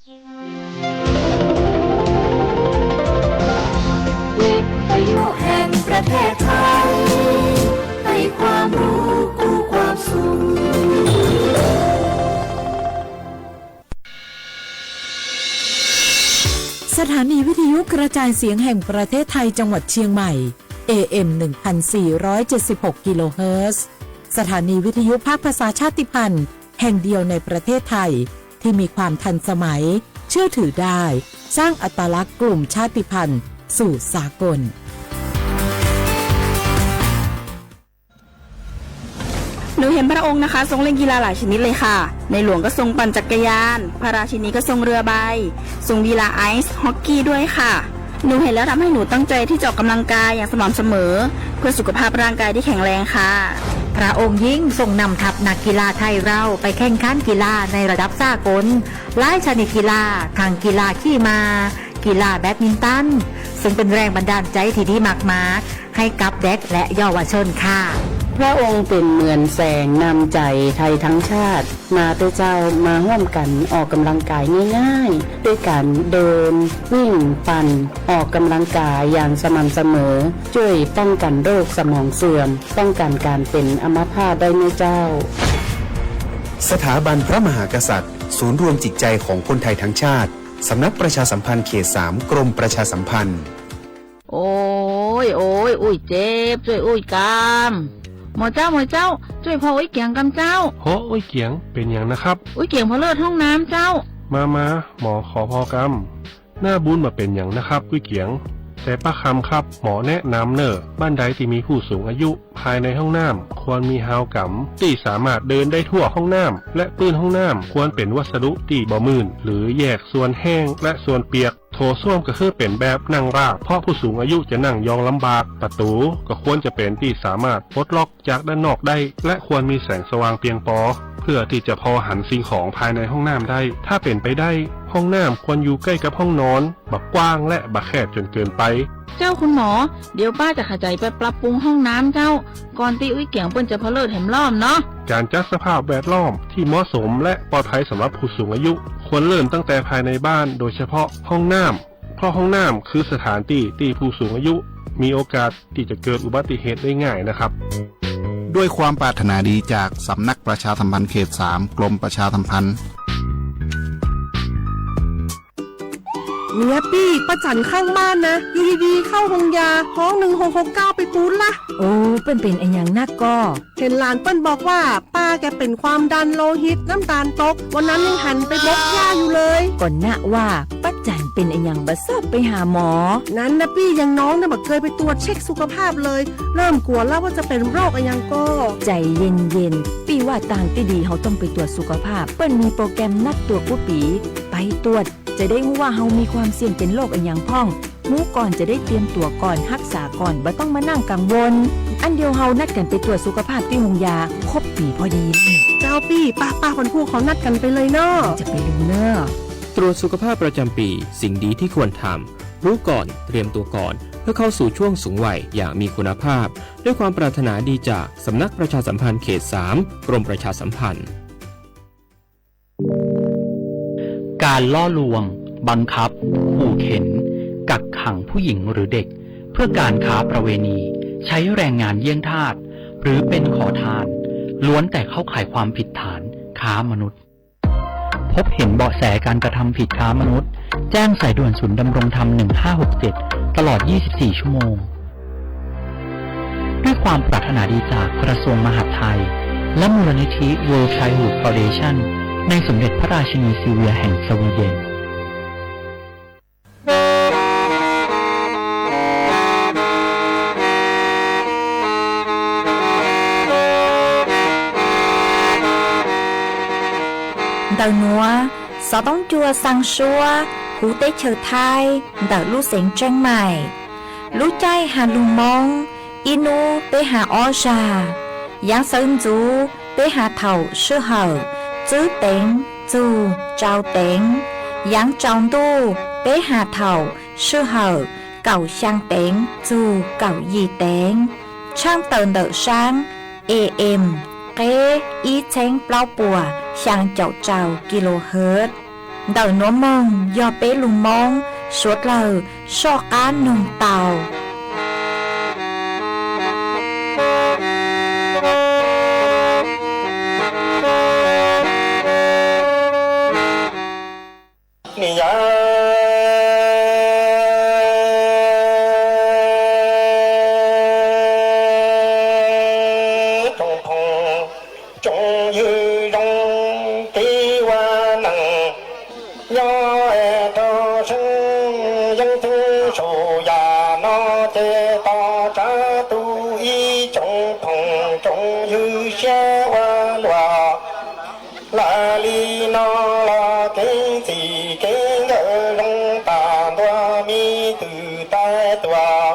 วิทยุแห่งประเทศไทย ให้ความรู้คู่ความสุข สถานีวิทยุกระจายเสียงแห่งประเทศไทยจังหวัดเชียงใหม่ เอ เอ็ม หนึ่งพันสี่ร้อยเจ็ดสิบหก กิโลเฮิรตซ์ สถานีวิทยุภาคภาษาชาติพันธุ์แห่งเดียวในประเทศไทย ที่มีความทันสมัย เชื่อถือได้ สร้างอัตลักษณ์กลุ่มชาติพันธุ์สู่สากล หนูเห็นพระองค์นะคะทรงเล่นกีฬาหลายชนิดเลยค่ะ ในหลวงก็ทรงปั่นจักรยาน พระราชินีก็ทรงเรือใบ ทรงกีฬาไอซ์ฮอกกี้ด้วยค่ะ หนูเห็นแล้วทำให้หนูตั้งใจที่จะออกกำลังกายอย่างสม่ำเสมอ เพื่อสุขภาพร่างกายที่แข็งแรงค่ะ พระองค์ยิ่งทรงนำทัพนักกีฬาไทยเราไปแข่งขันกีฬาในระดับสากล หลายชนิดกีฬา ทั้งกีฬาขี่ม้า กีฬาแบดมินตัน ซึ่งเป็นแรงบันดาลใจที่ดีมากๆ ให้กับเด็กและเยาวชนค่ะ พระองค์เป็นเหมือนแสงนำใจไทยทั้งชาติ มาเถอะเจ้า มาร่วมกันออกกำลังกายง่ายๆ ด้วยการเดิน วิ่ง ปั่น ออกกำลังกายอย่างสม่ำเสมอ ช่วยป้องกันโรคสมองเสื่อม ป้องกันการเป็นอัมพาตได้นะเจ้า สถาบันพระมหากษัตริย์ ศูนย์รวมจิตใจของคนไทยทั้งชาติ สำนักประชาสัมพันธ์เขตสาม กรมประชาสัมพันธ์ โอ้ย โอ้ย อุ้ยเจ็บ ช่วยอุ้ยกำ หมอเจ้า หมอเจ้า ช่วยพออุ้ยเกียงกำเจ้า โห อุ้ยเกียง เป็นหยังนะครับ อุ้ยเกียงพอเลิศห้องน้ำเจ้า มา มา หมอขอพอกำ หน้าบูนบ่เป็นหยังนะครับ อุ้ยเกียง แต่ป้าคำครับ หมอแนะนำเน่อ บ้านใดที่มีผู้สูงอายุ ภายในห้องน้ำควรมีฮาวกำ ที่สามารถเดินได้ทั่วห้องน้ำ และพื้นห้องน้ำควรเป็นวัสดุที่บ่มื่น หรือแยกส่วนแห้งและส่วนเปียก โถส้วมก็คือเป็นแบบนั่งราบ เพราะผู้สูงอายุจะนั่งยองลำบาก ประตูก็ควรจะเป็นที่สามารถปลดล็อกจากด้านนอกได้ และควรมีแสงสว่างเพียงพอ เพื่อที่จะพอหันสิ่งของภายในห้องน้ำได้ ถ้าเป็นไปได้ ห้องน้ำควรอยู่ใกล้กับห้องนอน บ่กว้างและบ่แคบจนเกินไป เจ้าคุณหมอ เดี๋ยวป้าจะขยายไปปรับปรุงห้องน้ำเจ้า ก่อนที่อุ้ยเกียงเปิ้นจะพอเลิศแหมรอบเนาะ การจัดสภาพแวดล้อมที่เหมาะสมและปลอดภัยสำหรับผู้สูงอายุ ควรเริ่มตั้งแต่ภายในบ้าน โดยเฉพาะห้องน้ำ เพราะห้องน้ำคือสถานที่ที่ผู้สูงอายุมีโอกาสที่จะเกิดอุบัติเหตุได้ง่ายนะครับ ด้วยความปรารถนาดีจากสำนักประชาสัมพันธ์เขตสาม กรมประชาสัมพันธ์ เนี่ยปี้ ป้าจั๋นข้างบ้านนะ อยู่ดีๆ เข้าโฮงยา ฮ้อง หนึ่งหกหกเก้า ไปปู๊ดละ โอ้ เปิ้นเป๋นอะหยังนักก่อ เห็นหลานเปิ้นบอกว่า ป้าแกเป็นความดันโลหิต น้ำตาลตก วันนั้นยังหันไปบกหญ้าอยู่เลย ก็นะว่า ป้าจั๋นเป๋นอะหยังบ่ซอบไปหาหมอ นั้นนะปี้ อย่างน้องเนี่ยบ่เคยไปตรวจเช็คสุขภาพเลย เริ่มกลัวแล้วว่าจะเป็นโรคอะหยังก่อ ใจเย็นๆ ปี้ว่าตางตี้ดีเฮาต้องไปตรวจสุขภาพ เปิ้นมีโปรแกรมนัดตรวจกู้ปี๋ ไปตรวจ จะได้ฮู้ว่าเฮามีความเสี่ยงเป็นโรคอะหยังพ่อง ฮู้ก่อนจะได้เตรียมตั๋วก่อน ฮักษาก่อน บ่ต้องมานั่งกังวล อันเดียวเฮานัดกั๋นไปตรวจสุขภาพตี้โฮงยา ครบปี๋พอดี เจ้าปี้ ป้าๆ พันธุ์พวกเขานัดกั๋นไปเลยเนาะ จะไปดูเน้อ ตรวจสุขภาพประจำปี สิ่งดีที่ควรทำ รู้ก่อน เตรียมตัวก่อน เพื่อเข้าสู่ช่วงสูงวัยอย่างมีคุณภาพ ด้วยความปรารถนาดีจากสำนักประชาสัมพันธ์เขตสาม กรมประชาสัมพันธ์ การล่อลวง บังคับ ขู่เข็น กักขังผู้หญิงหรือเด็ก เพื่อการค้าประเวณี ใช้แรงงานเยี่ยงทาส หรือเป็นขอทาน ล้วนแต่เข้าข่ายความผิดฐานค้ามนุษย์ พบเห็นเบาะแสการกระทำผิดค้ามนุษย์ แจ้งสายด่วนศูนย์ดำรงธรรม หนึ่งห้าหกเจ็ด ตลอด ยี่สิบสี่ ชั่วโมง ด้วยความปรารถนาดีจากกระทรวงมหาดไทย และมูลนิธิ World Childhood Foundation ในสมเด็จพระราชินีซิลเวียแห่งสวีเดน Ntawm nuav, xov tooj cua xaa suab huv teb chaws Thaib ntawm lub xeev Tseeb Maim. Lub caij has lug Moob, ib nub peb has ob zag. Yaav sawv ntxuv peb has thaum sij hawm tswb teev txug tsau teev. Yaav tsaus ntuj peb has thaum sij hawm kaum xyaa teev txug kaum yim teev. Tshaaj tawm ntawm saab A M qeb ib txheeb plaub puas xyaa caum rau kilohertz. Ntawm nuav moog yog peb lug Moob suav dlawg soj qaab noog tau. Ni yav tsoom phooj tsoom ywg zoo, kev ua neeg nyob rau seeb yeeb ceeb saum yam no ces tos tsav tu ib tsoom phooj tsoom ywg siab ua luaj. Lawm li no los kev txim kev nkawm zoo tas ntua, me twm tais tuam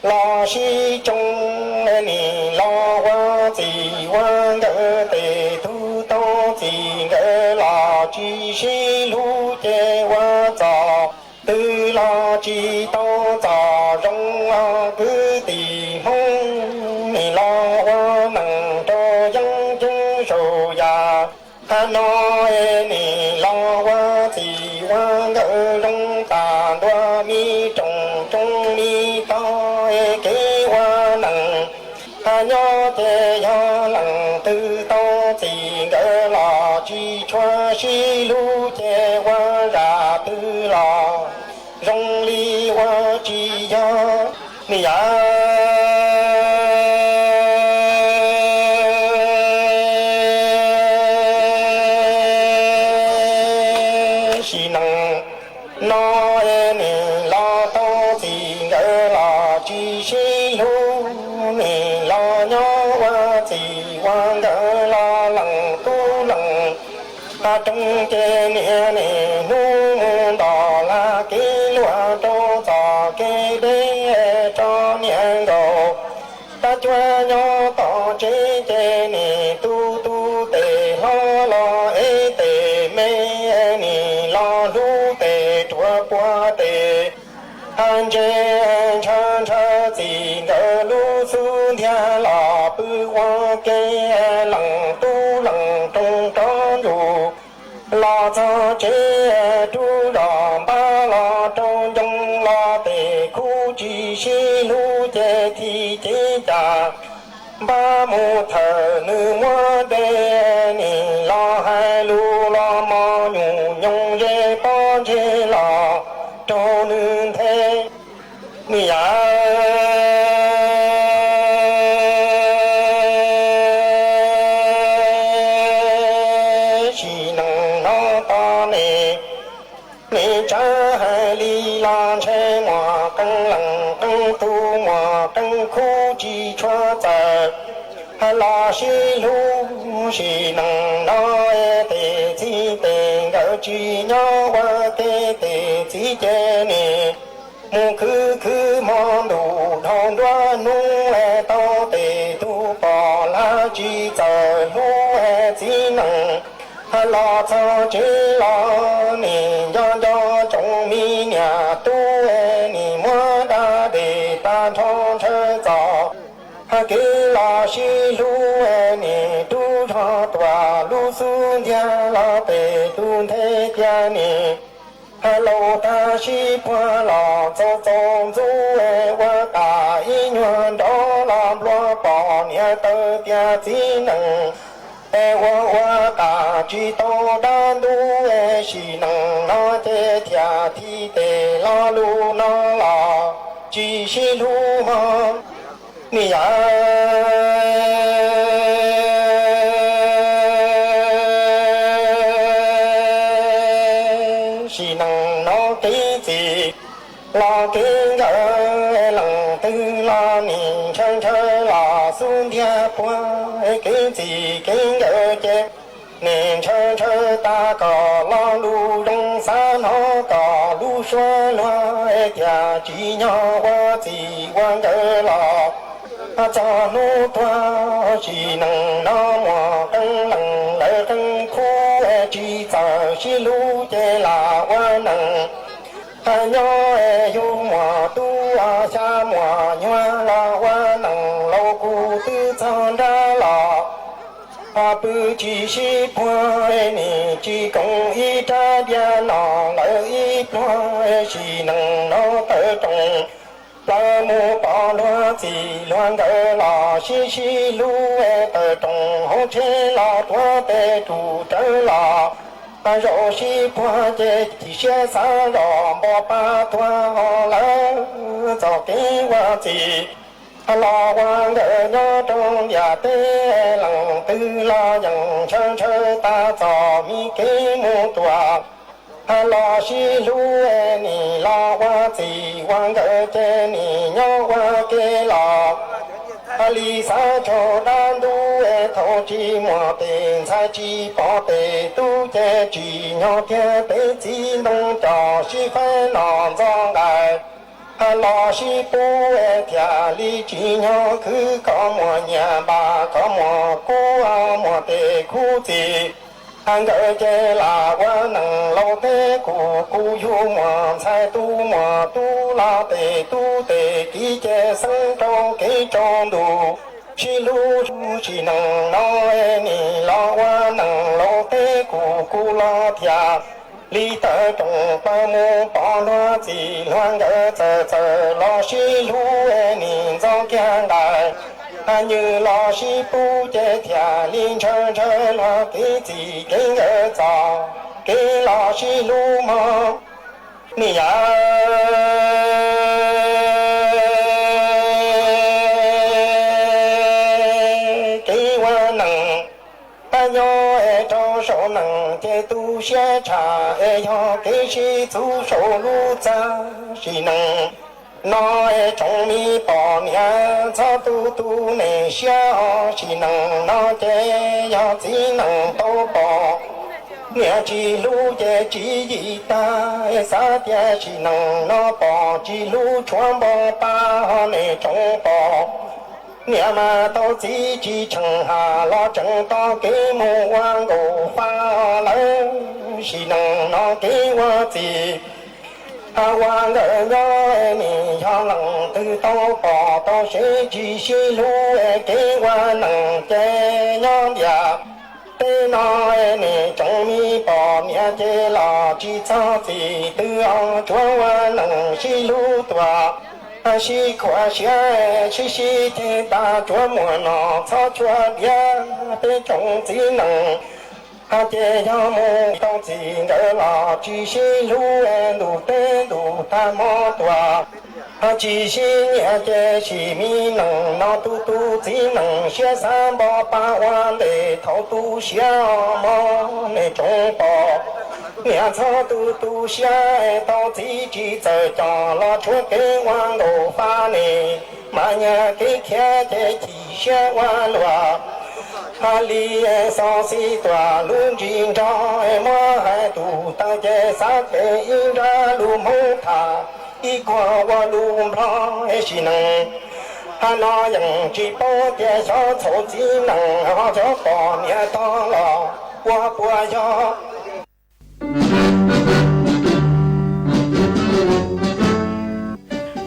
los sib tsoo, nim los ua txim ua nkawm tes tug tau txim, nkawm los tsis sib hlub ces ua txom twg los tsis tau txom zoo. Kwv tij Hmoob nim los ua neeg rau yeeb ceeb saum yam no, nim los ua txim ua nkawm zoo tas ntua, me tsoom tsoom me tau kev ua neeg nyob ces yog leej twg tau txim, nkawd los tsis tshua sib hlub ces ua zam twg los zoo li ua tsis yog. Ni yav sim neej no nim los tau txim, nkawd los tsis sib hlub, nim los nyob ua txim ua nkawm los leej tub leej rooj ces niam nim hnub mus nto la kev luag rau txoj kev deb tso niam nkaus. Tab cuab nyob tom tsev ces nim tu tu tes hlob los ev tes me, nim los hlub tes ruam puag tes ntse, ntshaw ntshaw txim nkawm lub xub ntiag los pw ua ke, leej tub leej rooj rov ntsug los txog tsev, rub zos npab los rau ncoo los tes khub tsis sib hlub ces thim cev cas npab mus thawm nws muab dej, nim los hais lus los mos nyuj nyoos ze pob ntseg los raug nws nthe. Ni yav sim neej no tos nim, nim tsawv hais li los ntshe muaj qee leej qee tug, muaj qee khub tsis tshua txawm los sib hlub. Sim neej no tes txij tes nkawm tsis nyob ua ke, tes txiv ces nim mus khwv khwv hmo ntuj dhau nruab hnub, tau tes tug pom lawm tsis txawm hlub txiv neej. Los txog tsev los nim nco nco tsoom me niam tub, nim muab da dej tag nrho ntshaw txom kev los sib hlub, nim rub zog tuam lub xub ntiag los tes tug nthe tias nim laus tag sib puag los txaus txaus ntxub, ua tas ib nyuag nrov los nplua pom niam taw tias txiv neej ua ua tas tsis tau dab ntub. Sim neej no ces thiaj thim tes lo lus no los tsis sib hlub mog. Ni yav sim neej no kev txim los kev nkawm, leej twg los nim ntshaw ntshaw los xub ntiag puag. Kev txim kev nkawm ces nim ntshaw ntshaw tas kom lo lus zoo, xav hnov kom lub suab luag tias tsim nyog ua txim ua nkawm los txog hnub tuag. Sim neej no muaj qee leej lawv qee khub tsis txawm sib hlub ces lam ua neej nyob yug muaj tub xya muaj nyuag los ua neej laus kuv twb txog nrab los Pw tsis sib puag, nim tsis koom ib rab diav no lawm ib pluag, sim neej no tawm rooj plaws mus pom luag txiv luag nkawm los sib sib hlub, tawm rooj hauv tsheb los tuav tes tus rawv los zaum sib puag ces chim siab xav zos npo pa tuag lawm. Txoj kev ua txiv los ua nkawm nyob rau ntiaj teb, leej twg los yeej ntshaw ntshaw tas txoj me kev mus tuaj. Los sib hlub nim los ua txiv ua nkawm ces nim nyob ua ke los li xav tsaug dab ntub. Thaum tsis muaj tes ntxhais tsis pom tes tub ces tsim nyog tiag peb txiv ntoo coj sib faib no ntxo nqaij los sib pub thiaj li tsim nyog khwv kom muaj nyiaj npab kom muaj kub muaj tes khub txiv nkawm ces lam ua neej laus teb kuv kuv yug muaj ntxhais tub muaj tub los tes tub tes kiv ces xeeb rau kev tsaus ntuj sib hlub sim neej no nim los ua neej laus teb kuv kuv los thiaj li tawm rooj plaws mus pom luag txiv luag nkawm txawm txawm los sib hlub nim ntxo kiag nqaij nywj los sib pub ces thiaj li ntshaw ntshaw luag kev txiv kev nkawm txoj kev los sib hlub mog. Nim yam kev ua neej nyob rau saum neej ces tu siab tshaj es yog kev sib txuv saum lub txaj. Sim neej no tsoom me poj niam txhob tu tu nej siab os, sim neej no ces yog txiv neej tau pom niam tsis hlub ces tswv yim tag. Xav tias sim neej no pom tsis hlub tshuav npo pa, nej tsoom poj niam mas tau txiv tsis tsheej haj los tseem tau kev mus ua nkaus fa lawm. Sim neej no kev ua txiv ua nkawm nyob nim yog leej twg tau pom tau seb tsis sib hlub kev ua neej ces nyob ntiaj teb no nej tsoom me poj niam ces los tsis txog txim twg os, tsuav ua neej sib hlub tuaj sib khuam siab sib sib ceg tas, tsuav muaj no txhob tshua diav. Peb tsoom txiv neej ces yog mus tau txij nkawm los tsis sib hlub, ntuj teb ntuj tag hmo tuaj tsis sib nyiam ces sim me neej no tu tu txiv neej siab xav npo pa ua ntej thaum tu siav mog. Nej tsoom poj niam txhob tu tu siab, tau txiv tsis txawj coj los tshuav kev ua nkaus fa, nej mas nyiag kev khiav ces chim siab ua luaj. Hais li xov xij tuaj lub ntsis nrog, muab hais tus taw ces xav ces ib nrab lus Hmoob tham, ib kuag ua lus Nplog. Sim neej hais no yeej tsis paub tias xyov txhaum txiv neej ho xyov poj niam tog los ua puas yog.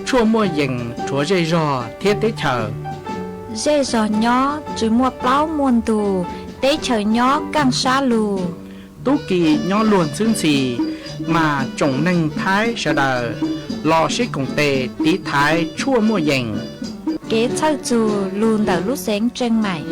Tshuaj muaj yees rhuav zej zog thiab teb chaws. Zej zog nyob tsis muaj plaub muaj ntug, teb chaws nyob kaj sab lug. Tub ki nyob luag ntxhwb ntxhi, mas tsoom neeg Thaib sawv daws los sib koom tes tiv thaiv tshuaj muaj yees. Kev txhawj txug lug ntawm lub xeev Tseej Maim.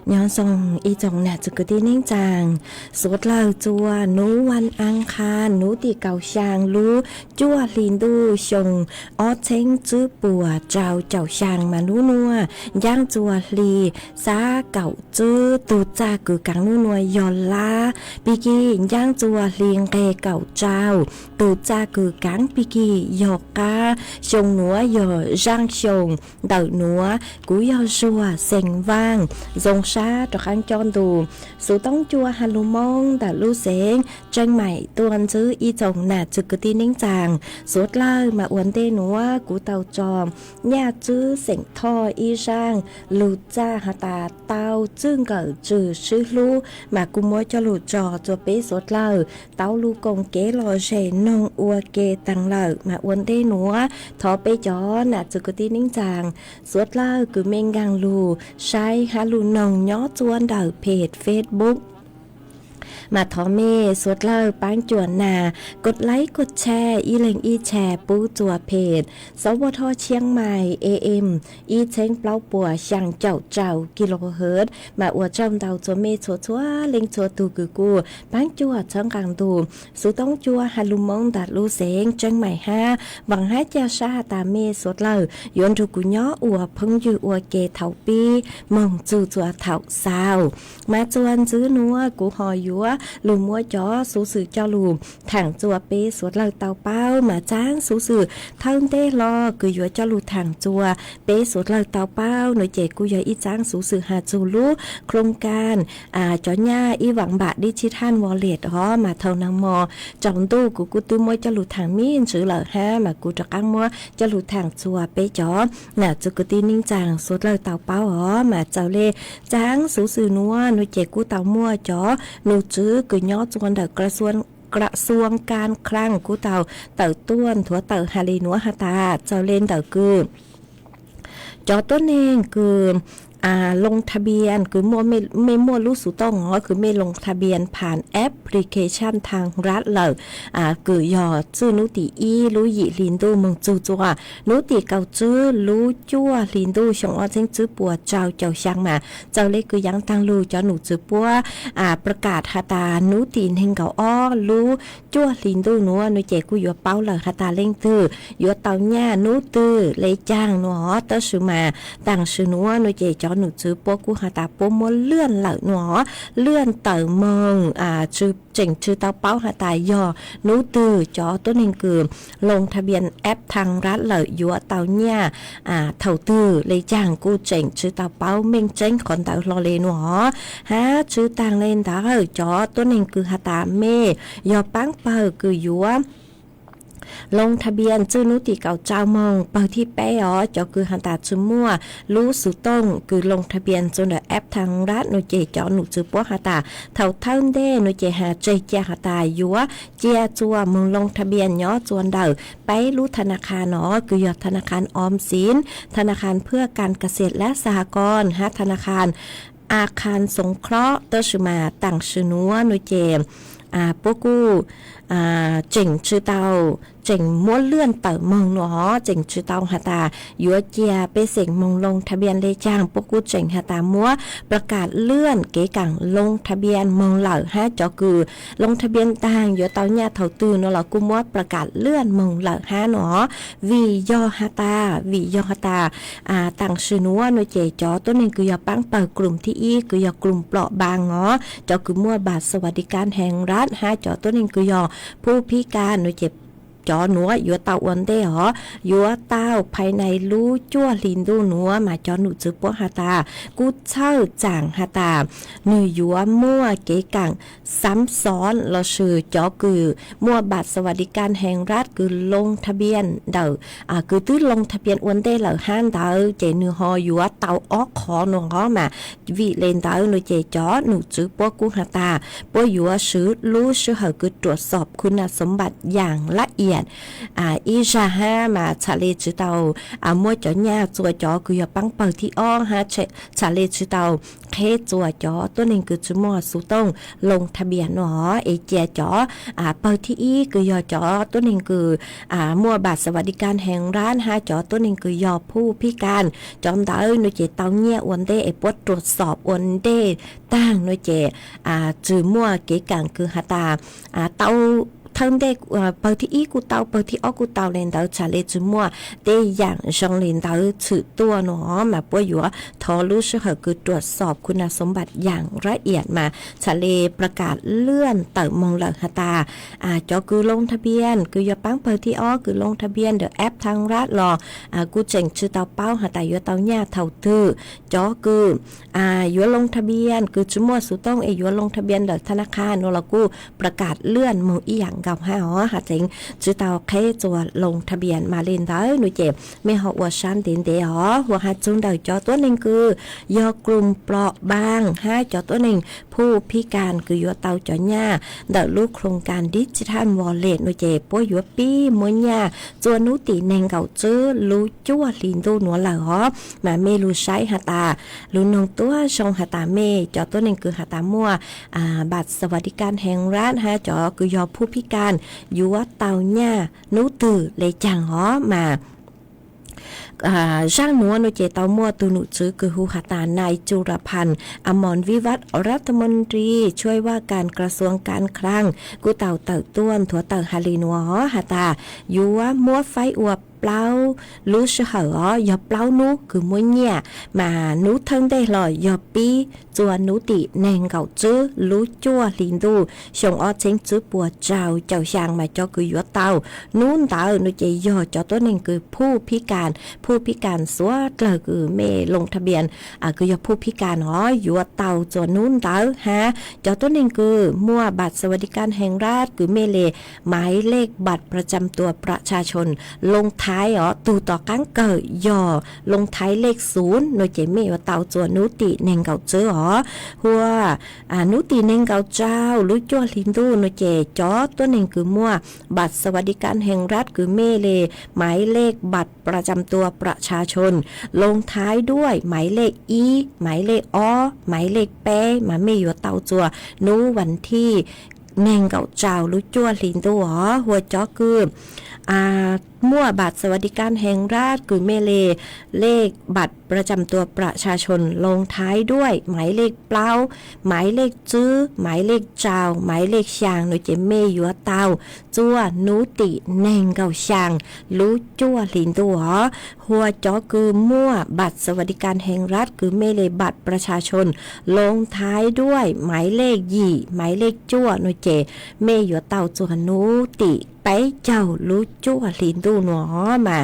Nyob zoo ib tsoom nam txiv kwv tij neej tsaa, suav dlawg txua nuav vas anqhas nuav tim kaum xyaa lub cuaj hli ntuj xyoo ob txheeb tswb puas rau caum xyaa mas nub nuav ncaab txua hli xab kaum tswb tug txaj kws kaav nub nuav yog lab, pig kig ncaab txua hli nqeg kaum rau tug txaj kws kaav pig kig yog qaab, xyoo nuav yog zaaj xyoo ntawm nuav. Kuv yog Zuag xeem Vaaj, zoo sab rov qaab cob ntu xuv toob cua ha lug Moob ntawm lub xeev Tseej Maim tuaj ntsib ib tsoom nam txiv kwv tij neej tsaa, suav dlawg mas ua ntej nuav kuv tau tso nyaj tswb xeem Thoj ib zaaj lug txaj has tas tau txwj nkawm tswm sib hlub mas kuv muab coj lug tso rua peb suav dlawg tau lug koom kev lom zem noog ua ke taag lawm mas ua ntej nuav thov peb cov nam txiv kwv tij neej tsaa, suav dlawg kws mej nkaag lug saib hab lug noog nyob txua ntawm peg Facebook mas thov mej suav dlawg paab cuam nas kos laib kos tshare ib leeg ib tshare pub txua peg Xov Vaj Thoj Tshiab Mais A M ib txheeb plaub puas xyaa caum rau kilohertz mas ua tsaug ntau txua mej txhua txhua leej txhua tug kws kuj paab cuam txhawb nqaa ntu xuv toob cua ha lug Moob ntawm lub xeev Tseej Mais hab vaam hab ca sab has tas mej suav dlawg yuav nrug kuv nyob ua phooj ywg ua ke thaum pib moog txug txua thaum xaus. Mas txua ntxiv nuav kuv ho yuav lug muab cov xuv xwm coj lug thaam txua peb suav dlawg tau paub mas txaab xuv xwm thawj ntej hlo kws yuav coj lug thaam txua peb suav dlawg tau paub nuav ces kuj yog ib txaab xuv xwm has txug lub khlooj kaaj cov nyaj ib vam npam dib tshib thaj ua liam os mas thaum naag mo tsaus ntuj kuv kuj twb muab coj lug thaam me ntsis lawm hab mas kuv rov qaab muab coj lug thaam txua peb cov nam txiv kwv tij neej tsaa suav dlawg tau paub os mas txawm le txaab xuv xwm nuav nuav ces kuj tau muaj cov num tswv kws nyob txua ntawm kra xuab kaab khlaaj kuj tau tawm tuaj nthuav tawm has le nuav has tas txawm le ntawm kws cov tuab neeg kws loo tha npias kws mej muaj lub xuv tooj os kws mej loo tha npias phas application thaab rad lawm kws yog txwj nub tim ib lub yim hli ntuj moog txug txua nub tim kaum tswb lub cuaj hli ntuj xyoo ob txheeb tswb puas rau caum xyaa mas txawm le kws yaav taag lug cov num tswv puab pab kam has tas nub tim neeg nkaum ob lub cuaj hli ntuj nuav nuav ces kuj yuav paub lawm has tas leej twg yuav tau nyaj nub twg le caag nuav os. Tab sis mas taam sim nuav nuav ces cov num tswv puab kuj has tas puab muab lwaj lawm nuav os, lwaj tawm moog tseem tsi tau paub has tas yog nub twg cov tuab neeg kws loo tha npias app thaab rad lawm yuav tau nyaj thaum twg le caag kuj tseem tsi tau paub meej tseeb qhov ntawd hlo le nuav os. Hab tsi taag le ntawd cov tuab neeg kws has tas mej yog paab pawg kws yuav loo tha npias txwj nub tim kaum rau moog pawg thib peb os, cov kws has tas tsi muaj lub xuv tooj kws loo tha npias txug ntawm app thaab rad nuav ces cov num tswv puab has tas thaum thawj ntej nuav ces has tseg cia has tas yuav cia txua moog loo tha npias nyob txua ntawm peb lub tha na kha no kws yog tha na kha Oom Xiv, tha na kha Phwaj Kas Kas Xias Lab Xas Has Kos hab tha na kha A Kha Xoov Khlob. Tab sis mas taam sim nuav nuav ces puab kuj tseem tsi tau, tseem muab lwaj tawm moog nuav os, tseem tsi tau has tas yuav cia pej xeem moog loo tha npias le caag, puab kuj tseem has tas muab pab kam lwaj kev kaam loo tha npias moog lawm hab cov kws loo tha npias taag yuav tau nyaj thaum twg nuav los kuj muab pab kam lwaj moog lawm hab nuav os. Vim yog has tas, vim yog has tas taam sim nuav nuav ces cov tuab neeg kws yog paab pawg krum thib ib kws yog krum plom npaas os, cov kws muaj npa xas vas di kab heev rad hab cov tuab neeg kws yog phu phib kas nuav ces cov nuav yuav tau ua ntej os. Yuav tau phais nais lub cuaj hli ntuj nuav mas cov num tswv puab has tas kuj txhawj tsaam has tas nwg yuav muaj kev kaam xav xov lossis cov kws muaj บัตรสวัสดิการแห่งรัฐ kws ลงทะเบียน ntawm kws twb ลงทะเบียน ua ntej lawm hab ntawd ces nwg ho yuav tau ob qhov nuav os mas. Vim le ntawd nuav ces cov num tswv puab kuj has tas puab yuav swv lub sij hawm kws ตรวจสอบคุณสมบัติ อย่างละเอียด ib zag hab mas txhaj le tsi tau muab cov nyaj txua cov kws yog paab pawg thib ob hab txhaj le tsi tau qheb txua cov tuab neeg kws tsi muaj xuv tooj ลงทะเบียน nuav os. Es cia cov pawg thib ib kws yog cov tuab neeg kws muaj บัตรสวัสดิการแห่งรัฐ hab cov tuab neeg kws yog ผู้พิการ cov ntawd nuav ces tau nyaj ua ntej es puab ตรวจสอบ ua ntej taag nuav ces tsi muaj kev kaam kws has tas tau thawj ntej, pawg thib ib kuj tau, pawg thib ob kuj tau le ntawd txhaj le tsi muaj tej yaam zoo le ntawd tshwm tuaj nuav os mas puab yuav thov lub sij hawm kws ตรวจสอบคุณสมบัติ อย่างละเอียด mas txhaj le ประกาศเลื่อน tawm moog lawm has tas cov kws ลงทะเบียน kws yog paab pawg thib ob kws ลงทะเบียน ntawm แอปธนาคาร los kuj tseem tsi tau paub has tas yuav tau nyaj thaus twg. Cov kws yuav ลงทะเบียน kws tsi muaj xuv tooj es yuav ลงทะเบียน ntawm ธนาคาร nuav los kuj ประกาศเลื่อน moog ib yaam nkaus hab os, has tseev tsi tau qheb txua ลงทะเบียน mas le ntawd nuav ces mej ho ua sab ntev ntev os. Ua has txug ntawm cov tuab neeg kws yog กลุ่มเปราะบาง hab cov tuab neeg ผู้พิการ kws yuav tau cov nyaj ntawm lub โครงการดิจิทัลวอลเล็ต nuav ces puab yuav pib muab nyaj txua nub tim neeg nkaum tswb lub cuaj hli ntuj nuav lawm os. Mas mej lug saib has tas lug noog tuab zoo has tas mej cov tuab neeg kws has tas muaj บัตรสวัสดิการแห่งรัฐ hab cov kws yog ผู้พิการ yuav tau nyaj nub twg le caag os mas. Zaaj nuav nuav ces tau muaj tug num tswv kws hu has tas นายจุลพันธ์ อมรวิวัฒน์ รัฐมนตรีช่วยว่าการกระทรวงการคลัง kuj tau tawm tuaj nthuav tawm has le nuav has tas yuav muab faib ua plaub lub sij hawm os, yog plaub nub kws muab nyaj, mas nub thawj ntej hlo yog pib txua nub tim neeg nkaum tswb lub cuaj hli ntuj xyoo ob txheeb tswb puas rau caum xyaa mas cov kws yuav tau nub ntawd nuav ces yog cov tuab neeg kws ผู้พิการ, ผู้พิการ suav dlawg kws mej ลงทะเบียน kws yog ผู้พิการ os yuav tau txua nub ntawd hab cov tuab neeg kws muaj บัตรสวัสดิการแห่งรัฐ kws mej le หมายเลขบัตรประจำตัวประชาชน ลงท้าย os, tug tom qaab kawg yog ลงท้ายเลขศูนย์ nuav ces mej yuav tau txua nub tim neeg nkaum tswb os. Hua nub tim neeg nkaum tsau lub cuaj hli ntuj nuav ces cov tuab neeg kws muaj บัตรสวัสดิการแห่งรัฐ kws mej le หมายเลขบัตรประจำตัวประชาชน ลงท้ายด้วยหมายเลข ib, หมายเลข ob, หมายเลข peb mas mej yuav tau txua nub vas thij neeg nkaum tsau lub cuaj hli ntuj os. Hua cov kws muaj บัตรสวัสดิการแห่งรัฐ kws mej le เลขบัตรประจำตัวประชาชน ลงท้ายด้วยหมายเลข plaub, หมายเลข tswb, หมายเลข tsau, หมายเลข xyaa nuav ces mej yuav tau txua nub tim neeg nkaum xyaa lub cuaj hli ntuj os. Hua cov kws muaj บัตรสวัสดิการแห่งรัฐ kws mej le บัตรประชาชน ลงท้ายด้วยหมายเลข yim, หมายเลข cuaj nuav ces mej yuav tau txua nub tim peb caug lub cuaj hli ntuj nuav mas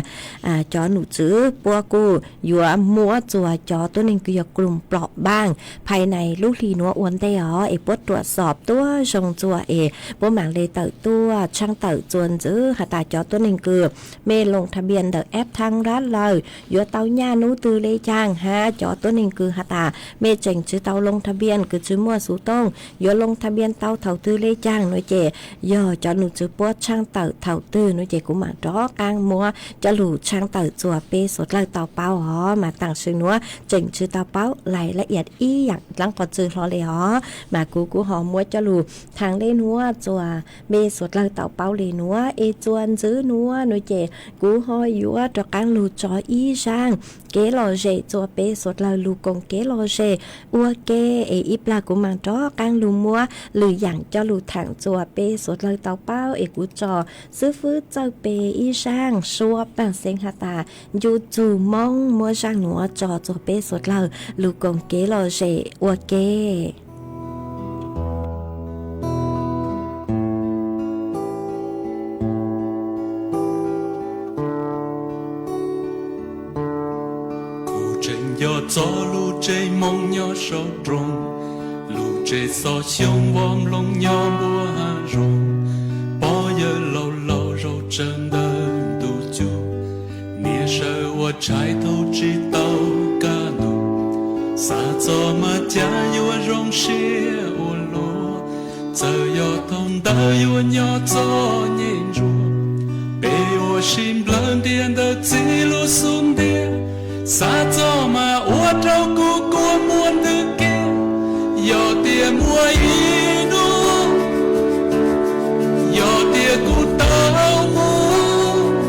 cov num tswv puab kuj yuav muab txua cov tuab neeg kws yog กลุ่มเปราะบาง phais nais lub hli nuav ua ntej os es puab ตรวจสอบ tuab zoo txua es puab maam le tawm tuaj tshaaj tawm txua ntxiv has tas cov tuab neeg kws mej ลงทะเบียน ntawm แอปธนาคาร lawm yuav tau nyaj nub twg le caag hab cov tuab neeg kws has tas mej tseem tsi tau ลงทะเบียน kws tsi muaj xuv tooj yuav ลงทะเบียน tau thaus twg le caag nuav ces yog cov num tswv puab tshaaj tawm thaus twg nuav ces kuv maam rov qaab muab coj lug tshaaj tawm txua peb suav dlawg tau paub os. Mas taam sim nuav tseem tsi tau paub รายละเอียด ib yaam dlaab qhov txwg hlo le os mas kuv kuj ho muab coj lug thaam le nuav txua peb suav dlawg tau paub le nuav es txua ntxiv nuav nuav ces kuv ho yuav rov qaab lug tso ib zaaj kev lom zem txua peb suav dlawg lug koom kev lom zem ua ke es ib plag kuv maam rov qaab lug muab lwm yaam coj lug thaam txua peb suav dlawg tau paub es kuv tso xwb fwb txawj pe ib zaaj suab paag xeev has tas ncu txug Moob muab zaaj nuav tso txua peb suav dlawg lug koom kev lom zem ua ke. Yog txog lub tsev moo nyob saum nroog, lub tsev xov xyoo vov nplooj nyob npuab hav zoov, pog yawg laus laus zaum tsawv ntawm ntuj cub, niam sawv ua tshais thaum tsis tau kaj ntug, xav txog mas cas yuav zoo siab ua luaj. Txawm yog thaum ntawd yuav nyob txom nyem ntsuav, peb ua si nplawg ntiaj ntawd txij lub xub ntiag, xav txog mas ua rau kuv kua muag ntws kiag. Yog tias muaj ib hnub, yog tias kuv tau mus,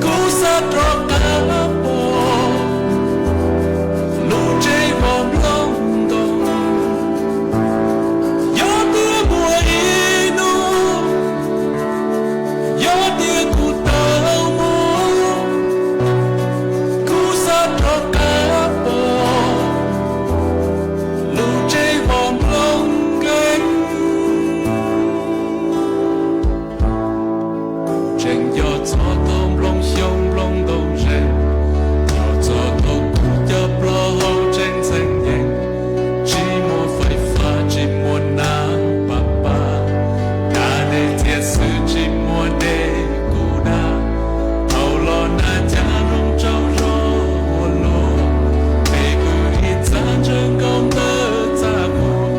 kuv xav rov qab pom lub tsev vov nplooj ntoo. Yog tias muaj ib hnub, yog tias kuv tau mus, kuv xav rov qab pom lub tsev vov nplooj nkeeg. Tseem nco txog thaum nplooj xyoob nplooj ntoo ze, nco txog thaum kuv cov plaub hau tseem ntxhee nyeem, tsis muaj fais fab tsis muaj nab pab pab, nab dej txias xwb tsis muaj dej kuv da. Thaum los nag cas zoo tsaug zog ua luaj, peb pw ib txaj ntsawg nkaus ntawm txaj muag,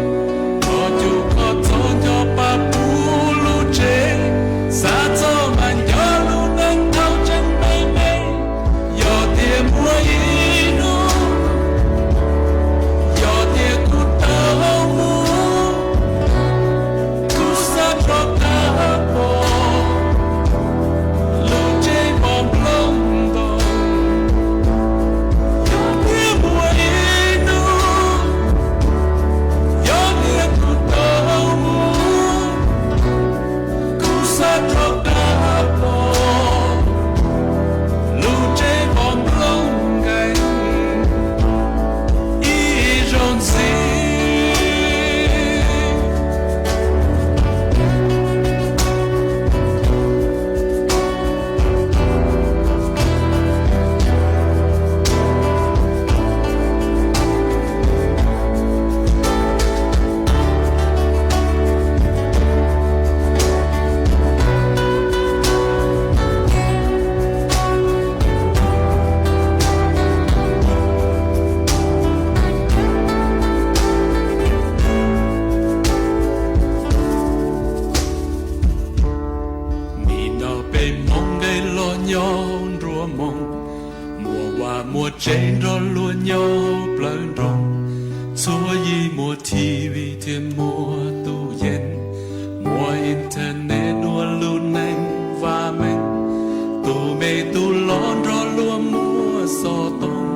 qhov cub qhov txob nco pab puv lub tsev, xav txog mas nco lub neej thaum tseem me me. Yog tias muaj ib hnub, yog tias kuv tau mus, kuv xav rov qab pom lub tsev vov nplooj ntoo. Yog tias muaj ib hnub, yog tias kuv tau mus, kuv xav rov qab pom lub tsev vov nplooj nkeeg ib zaug ntxiv. Nim no peb Hmoob nqes los nyob nruab moos, muaj vaj muaj tsev nrog luag nyob plawv nroog, txhua yim muaj T V thiab muaj tus yees, muaj internet dua lub neej vaj meej, tus me tus loj nrog luag muaj xov tooj,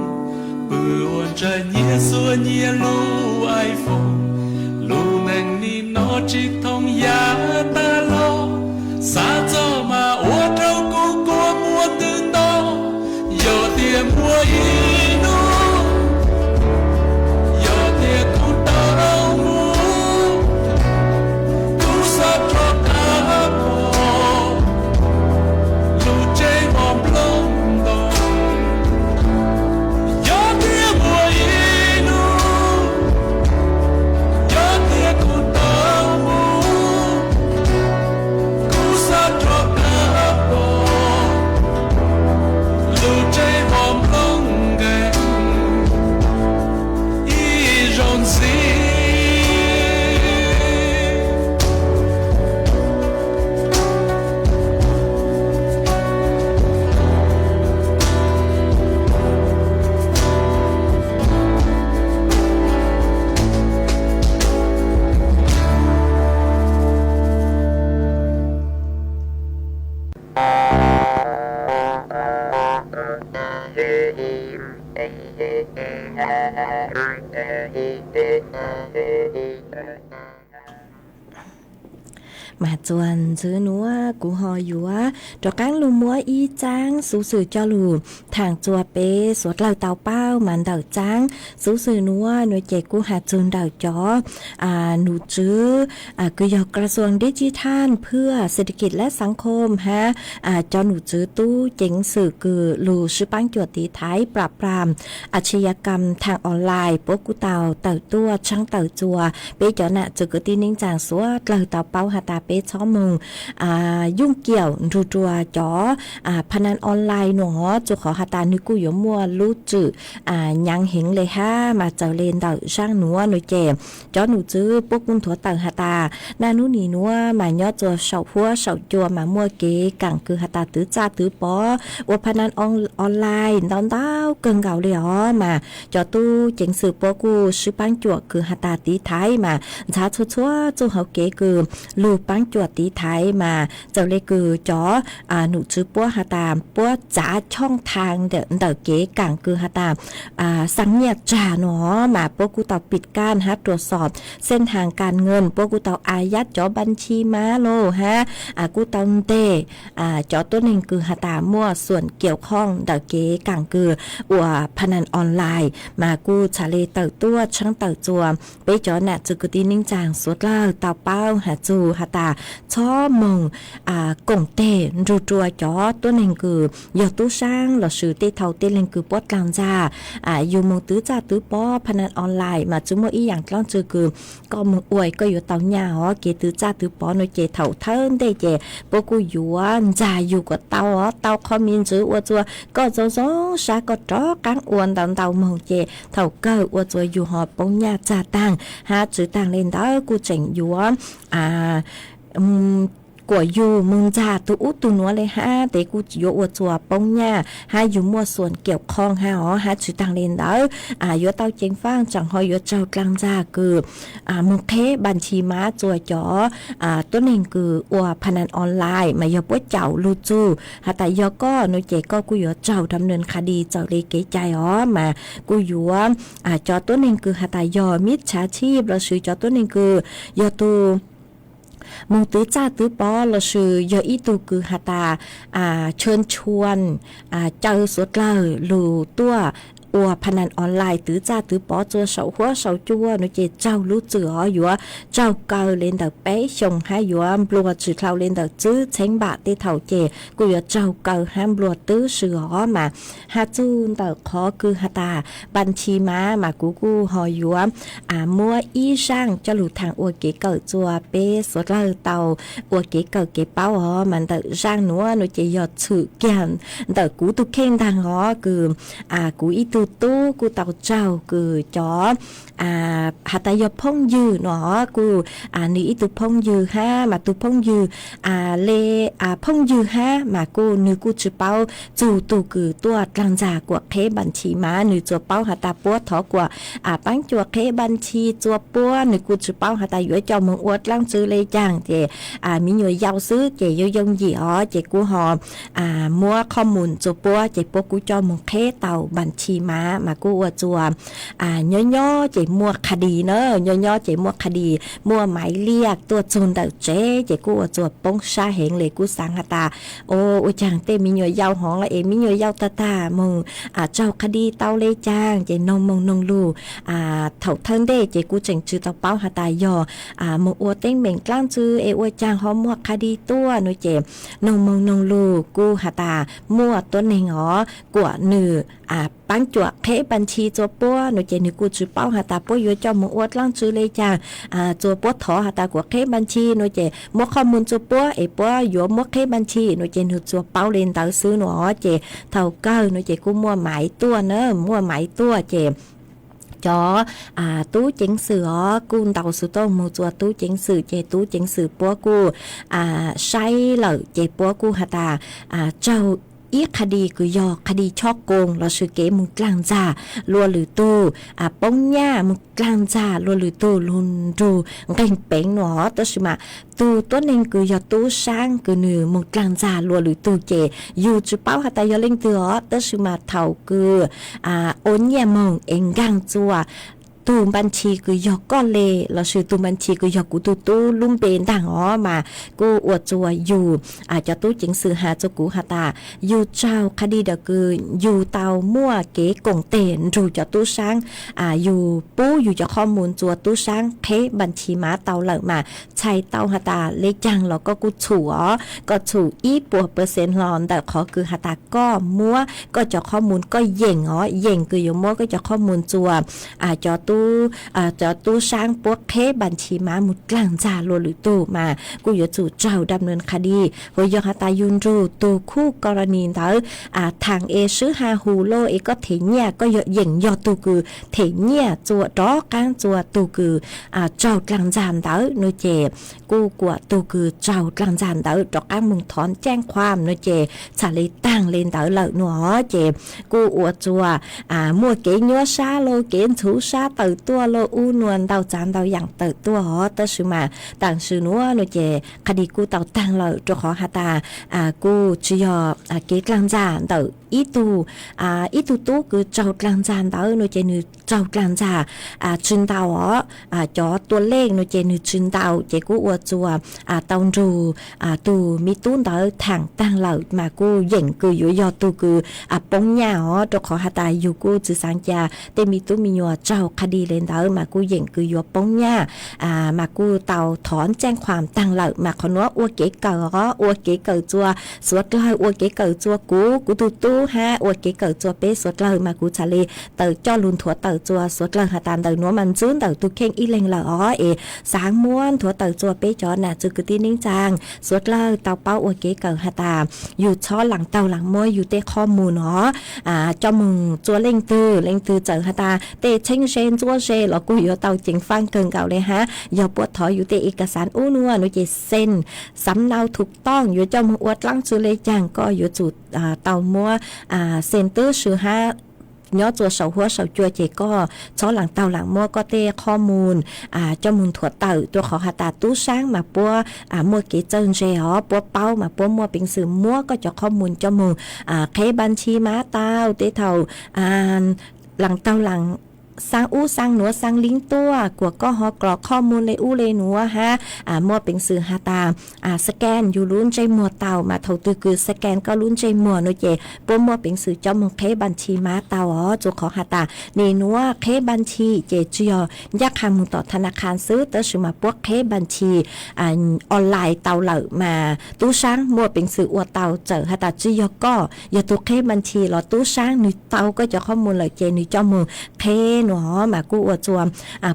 pw ua ntshav nyiaj xuas nyiaj lub iPhone, lub neej nim no tsis thooj yam tas los, xav txog mas ua rau kuv kua muag ntws nto. Yog tias muaj ib hnub, yog tias kuv tau mus, kuv xav rov qab pom lub tsev vov nplooj ntoo. Yog tias muaj ib hnub, yog tias kuv tau mus, kuv xav rov qab pom lub tsev vov nplooj nkeeg ib zaug ntxiv. Mas txuas ntxiv nuav kuv ho yuav rov qaab lug muab ib txaab xuv xwm coj lug thaam txug peb suav dlawg tau paub. Mas ntawm txaab xuv xwm nuav nuav ces kuj has txug ntawm cov num tswv kws yog กระทรวงดิจิทัลเพื่อเศรษฐกิจและสังคม hab cov num tswv tub ceev xwm kws lug swb paab cuam tiv thaiv ปราบปรามอาชญากรรมทางออนไลน์ puab kuj tau tawm tuaj tshaab tawm txuas peb cov nam txwv kwv tij neej tsaa suav dlawg tau paub has tas peb txhob moog yooj kiam nrug rua cov พนันออนไลน์ nuav, txug qhov has tas nwg kuj yuav muaj lub tswm nyaav heev le hab. Mas txawm le ntawm zaaj nuav nuav ces cov num tswv puab kuj nthuav tawm has tas naj nub nim nuav mas nyob txug saum huab saum cua mas muaj kev kaam kws has tas twv txaj twv pov ua พนันออนไลน์ ntau ntau kawg nkaus le os. Mas cov tub ceev xwm puab kuj swb paab cuam kws has tas tiv thaiv mas ntxhaav txhua txhua txuj hauv kev kws lug paab cuam tiv thaiv. Mas txawm le kws cov num tswv puab has tas puab txav choj thaab ntawm kev kaam kws has tas xaa nyiaj tsag nuav mas puab kuj tau ปิดกั้น hab ตรวจสอบเส้นทางการเงิน, puab kuj tau อายัด cov บัญชีม้า los hab kuj tau nteg cov tuab neeg kws has tas muaj ส่วนเกี่ยวข้อง ntawm kev kaam kws ua พนันออนไลน์. Mas kuj txhad le tawm tuaj tshaab tawm txuas peb cov nam txwv kwv tij neej tsaa suav dlawg tau paub has txug has tas txhob moog koom teg nrug rua cov tuab neeg kws yog tub saab lossis tej thaus tej leeg kws puab dlaag ntxag yug moog twv txaj twv pov พนันออนไลน์ mas tsi muaj ib yaam dlaab tsi kws koj moog ua koj yuav tau nyaj os. Kev twv txaj twv pov nuav ces thaus thawj ntej ces puab kuj yuav ntxag yug kuas tau os, tau qhov me ntsis ua txuas koj zoo zoo sab koj rov qaab ua ntau ntau moog ces thaus kawg ua txuas yug ho poob nyaj txag taag hab tsi taag le ntawd kuj tseem yuav kuas yug moog ntxag tug ub tug nuav le hab tes kuj yuav ua txuas poob nyaj hab yug muaj ส่วนเกี่ยวข้อง hab os. Hab tsi taag le ntawd yuav tau ceev faaj tseem ho yuav raug dlaag ntxag kws moog qheb บัญชีม้า txuas cov tuab neeg kws ua พนันออนไลน์ mas yog puab caum lug txug has tas yog koj nuav ces koj kuj yuav raug ดำเนินคดี txawm le kev cai os. Mas kuj yuav cov tuab neeg kws has tas yog มิจฉาชีพ lossis cov tuab neeg kws yog tug moog twv txaj twv pov lossis yog ib tug kws has tas เชิญชวน caw suav dlawg lug tuaj ua พนันออนไลน์ twv txaj twv pov txuas saum huab saum cua nuav ces raug lub txwm os, yuav raug kaw le ntawm peb xyoos hab yuav nplua tsi dlhau le ntawm tsib txheeb npam tej thaum ces kuj yuav raug kaw hab nplua tib si os. Mas has txug ntawm qhov kws has tas บัญชีม้า mas kuv kuj ho yuav muab ib zaaj coj lug thaam ua kev kawm txuas peb suav dlawg tau ua kev kawm kev paub os. Mas ntawm zaaj nuav nuav ces yog tshwm kiag ntawm kuv tug kheej ntaag os, kws kuv ib tug tub kuj tau raug kws cov has tas yog phooj ywg nuav, kuj nwg ib tug phooj ywg hab mas tug phooj ywg le phooj ywg hab mas kuj nwg kuj tsi paub txug tug kws tuaj dlaag ntxag kuas qheb บัญชีม้า, nwg tsuas paub has tas puab thov kuas paab cuam qheb บัญชี txuas puab, nwg kuj tsi paub has tas yuav coj moog ua dlaab tsi le caag ces me nyuam yaus xwb ces yooj yooj yim os ces kuj ho muab ข้อมูล txuas puab ces puab kuj coj moog qheb tau บัญชีม้า mas kuj ua txuas nyob nyob ces muaj คดี na, nyob nyob ces muaj คดี, muaj หมายเรียก tuaj txug ntawm tsev ces kuj ua txuas poob sab heev le kuj xaav has tas ua caag tej me nyuam yaus hov es me nyuam yaus tag tag moog raug คดี tau le caag ces noog moog noog lug thaum thawj ntej ces kuj tseem tsi tau paub has tas yog moog ua teeb meem dlaab tsi es ua caag ho muaj คดี tuaj nuav ces noog moog noog lug kuj has tas muaj tuab neeg os kuas nwg paab cuam qheb บัญชี txuas puab nuav ces nwg kuj tsi paub has tas puab yuav coj moog ua dlaab tsi le caag, txuas puab thov has tas kuas qheb บัญชี nuav ces muab ข้อมูล txuas puab es puab yuav muab qheb บัญชี nuav ces nwg tsuas paub le ntawd xwb nuav ces thaus kawg nuav ces kuj muaj หมาย tuaj na, muaj หมาย tuaj ces cov tub ceev xwm os kuj ntaus xuv tooj moog txuas tub ceev xwm ces tub ceev xwm puab kuj saib lawm ces puab kuj has tas raug ib คดี kws yog คดีฉ้อโกง lossis kev moog dlaag ntxag luag lwm tug, poob nyaj moog dlaag ntxag luag lwm tug lug nrug nqeeg peev nuav. Tab sis mas tug tuab neeg kws yog tub saab kws nwg moog dlaag ntxag luag lwm tug ces yug tsi paub has tas yog leej twg os, tab sis mas thaus kws ua nyiaj moog es nkaag txuas tus npa nthi kws yog koj le lossis tus npa nthi kws yog kuv tug tub lub npe ntaag os mas kuj ua txug yug cov tub ceev xwm has txug kuv has tas yug tsaug qha di dawm kws yug tau muaj kev koom teg nrug cov tub saab, yug pub yug cov qhov mus txua tub saab qheb npa nthi mav tau lawm mas txhais tau has tas le caag los koj kuj txhum os, koj txhum ib puas percent hlo ntawm qhov kws has tas koj muab koj cov qhov mus koj yeem os, yeem kws yuav muab koj cov qhov mus txua cov tub, cov tub saab puab qheb npa nthi mav mus dlaag ntxag luas lwm tug mas kuj yuav tsum tsaug dam nws qha di. Hos yog has tas yug nrug tug khuj ko lo nis ntawd thaam es swb ha hus loj es koj them nyiaj, koj yog yeem yog tug kws them nyiaj txua rov qaab txua tug kws tsaug dlaag ntxag ntawd no ces kuj kuam tug kws tsaug dlaag ntxag ntawd rov qaab moog thov caij qhuam no ces txham le taag le ntawd lawm no ces kuj ua txua muaj kev nyuab sab lug kev ntxhuv sab tawm tuaj lug ub nua ntau txav ntau yaam tawm tuaj os. Tab sis mas taam sim nuav no ces qha di kuj tau taag lawm rua qhov has tas kuj tsi yog kev dlaag ntxag ntawm ib tug, ib tug tub kws tsaug dlaag ntxag ntawd no ces nws tsaug dlaag ntxag tsi ntau os, cov tua lej no ces nws tsi ntau ces kuj ua txua tau nrug tug me tub ntawd thaam taag lawm mas kuj yeem kws yuav yog tug kws poob nyaj os, rua qhov has tas yug kuj tsi xaav ca tej me tub me nyuam tsaug qha di le ntawd mas kuj yeem kws yuav poob nyaj mas kuj tau thov caij qhuam taag lawm mas qhov nuav ua kev kawm os, ua kev kawm txua suav dlawg, ua kev kawm txua kuv, kuv tug tub hab ua kev kawm txua peb suav dlawg mas kuv txham le tawm coj lug nthuav tawm txua suav dlawg has tas ntawm nuav mas ntxwb ntawm tug kheej ib leeg lawm os es xaav muab nthuav tawm txua peb cov nam txwv kwv tij neej tsaa suav dlawg tau paub ua kev kawm has tas yug txhob laam taug laam muab yug tej qhov mus no coj moog txua leej twg, leej twg txawm has tas tej txheeb ze ntxuab ze los kuj yuav tau ceev faaj kawg nkaus le hab. Yog puab thov yug tej ib kas xaav ub nua no ces xeem xav nau thum tooj yuav coj moog ua dlaab tsi le caag koj yuav tsum tau muab xeem tub sis hab nyob txua saum huab saum cua ces koj txhob laam taug laam muab koj tej qhov mus coj moog nthuav tawm rua qhov has tas tub saab mas puab muaj kev txawj ntse os, puab paub mas puab muaj peev xwm muab koj cov qhov mus coj moog qheb npa nthi mav tau tej thaum laam taug laam xaab ub xaab nuav xaab liib tuaj kuas koj ho klos qhov mus le ub le nuav hab muaj peev xwm has tas scan yug lub ntsej muag tau mas thaum twg kws scan koj lub ntsej muag no ces puab muaj peev xwm coj moog qheb npa nthi mav tau os. Txua qhov has tas nim nuav qheb npa nthi ces tsi yog ncaj qha moog tom tha na qha xwb tab sis mas puab qheb npa nthi online tau lawm mas tub saab muaj peev xwm ua tau. Txawm has tas tsi yog koj yog tug qheb npa nthi los tub saab nwg tau koj cov qhov mus lawm ces nwg coj moog qheb no mas kuj ua txua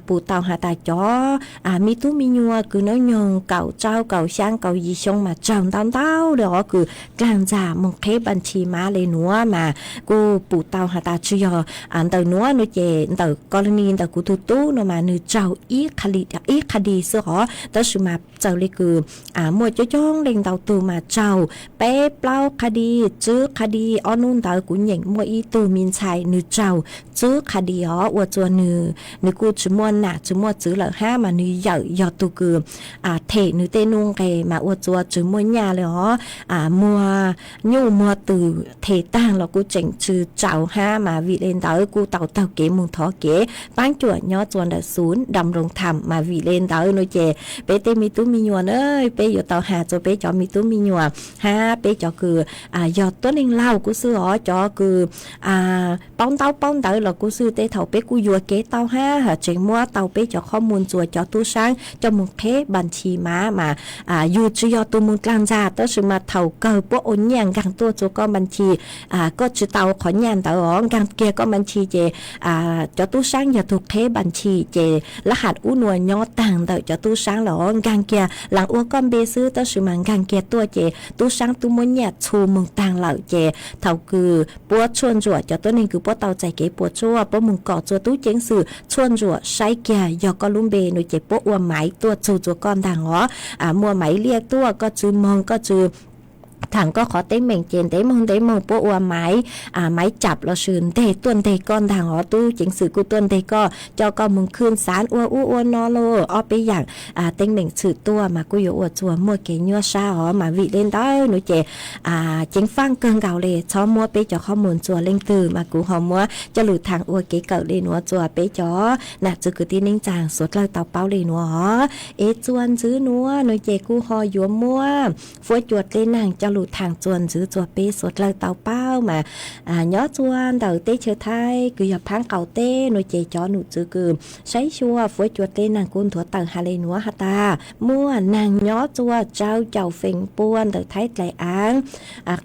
pum tau has tas cov me tub me nyuam kws nub nyoog kaum rau kaum xyaa kaum yim xyoo mas tsaug ntau ntau le os kws dlaag ntxag moog qheb npa nthi mav le nuav mas kuj pum tau has tas tsi yog ntawm nuav no ces ntawm ko la ni ntawm kuv tug tub no mas nwg tsaug ib qha di xwb os tab sis mas txawm le kws muaj coob coob leej ntau tug mas tsaug peb plaub qha di, tswb qha di. Ob nub ntawd kuv nyeem muaj ib tug me ntxhais nwg tsaug tswb qha di os ua txua nwg, nwg kuj tsi muaj nam tsi muaj txwv lawm hab mas nwg yawm yog tug kws them nwg tej nuj nqes mas ua txua tsi muaj nyaj le os, muag nyuj muag twm them taag los kuj tseem tsi tsaus hab mas vim le ntawd kuj tau taug kev moog thov kev paab cuam nyob txua ntawm xum dam roos tham mas vim le ntawd no ces peb tej me tub me nyuam na, peb yuav tau has txua peb cov me tub me nyuam hab peb cov kws yog tuab neeg laug kuj xwb os, cov kws paub ntaub paub ntawv los kuj xwb, tej thaum peb kuj yuam kev tau hab tseem muab tau peb cov qhov mus ntxuas cov tub saab coj moog qheb npa nthi mas, mas yug tsi yog tug moog dlaag ntxag tab sis mas thaum kawg puab ua nyiaj nkaag tuaj txua koj npa nthi, koj tsi tau qhov nyiaj ntawd os, nkaag kiag koj npa nthi ces cov tub saab yog tug qheb npa nthi ces lab ham ub nua nyob taag ntawm cov tub saab los nkaag kiag laas ua koj npe xwb tab sis mas nkaag kiag tuaj ces tub saab tub muab nyiaj txhu moog taag lawm ces thaum kws puab tshuaj ntsuam cov tuab neeg kws puab tau txais kev puas tsuaj puab moog kom txua tub ceev xwm tshuaj ntsuam saib kiag yog koj lub npe no ces puab ua maiv tuaj txug txua koj ntaag os, muaj maiv liaj tuaj koj tsi moog koj tsi thaam koj qhov teeb meem ces ntev moog ntev moog puab ua maiv, maiv cap lossis nteg tuaj nteg koj ntaag os, tub ceev xwm kuj tuaj nteg koj, coj koj moog khwj xaav ua ub ua no lug ob peb yaam teeb meem tshwm tuaj mas kuj yuav ua txuas muaj kev nyuaj sab os. Mas vim le ntawd nuav ces ceev faaj kawg nkaus le, txhob muab peb cov qhov muag txuas leej twg, mas kuv ho muab coj lug thaam ua kev kawm le nuav txuas peb cov nam txwv kwv tij neej tsaa suav dlawg tau paub le nuav os. Es txuas ntxwv nuav nuav ces kuj ho yuav muab fuab cua dlej naag coj lug thaam txuas ntxwv txuas peb suav dlawg tau paub mas nyob txuas ntawm teb chaws Thaib kws yog Phaab Qaum teb nuav ces cov num txwv kws saib xyuas fuab cua dlej naag kuj nthuav tawm has le nuav has tas muaj naag nyob txuas rau caum feem pua ntawm Thaib dlaim aav.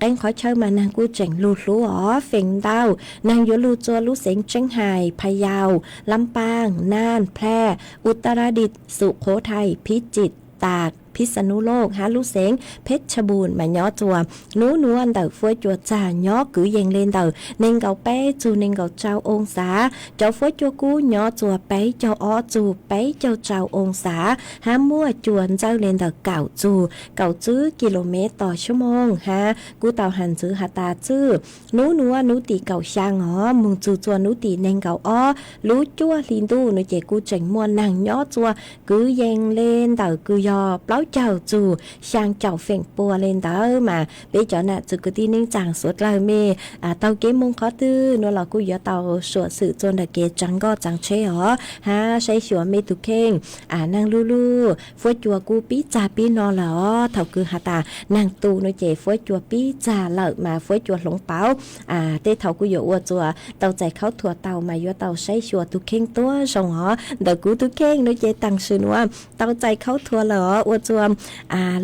Qee qhov chaw mas naag kuj tseem lug hlub os, feem ntau naag yuav lug txuas lub xeev Tseeb Hais, Phas Yaus, Lab Paaj, Naaj, Plaj, Utaradit, Sum Qhuv Thais, Phib Tsim, Tas, Phib Xa Nub Looj hab lub xeev Pheb Tsha Npum mas nyob txuas nub nuav ntawm fuab cua txag nyob kwv yees le ntawm neeg nkaum peb txug neeg nkaum rau oo xav. Cov fuab cua kub nyob txuas peb caug ob txug peb caug rau oo xav hab muaj cua ntxawj le ntawm kaum txug kaum tswb kis lus mev tos xuab moos hab kuj tau has ntxwv has tas txwj nub nuav nub tim kaum xyaa os moog txug txuas nub tim neeg nkaum ob lub cuaj hli ntuj nuav ces kuj tseem muaj naag nyob txuas kwv yees le ntawm kws yog plaub caug txug xyaa caum feem pua le ntawd mas peb cov nam txwv kwv tij neej tsaa suav dlawg mej taug kev moog qhov twg nuav los kuj yuav tau suam xwm txuas ntawm kev tsaav nkoj tsaav tsheb os hab saib xyuas mej tug kheej naag lub lub fuab cua kuj pib txag pib no lawm os. Thaum kws has tas naag tu nuav ces fuab cua pib txag lawm mas fuab cua hloov pauv tej thaum kuj yuav ua txuas tau txais khaub thuas tau mas yuav tau saib xyuas tug kheej tuab zoo os. Ntawm kuv tug kheej nuav ces taam sim nuav tau txais khaub thuas lawm os, ua txuas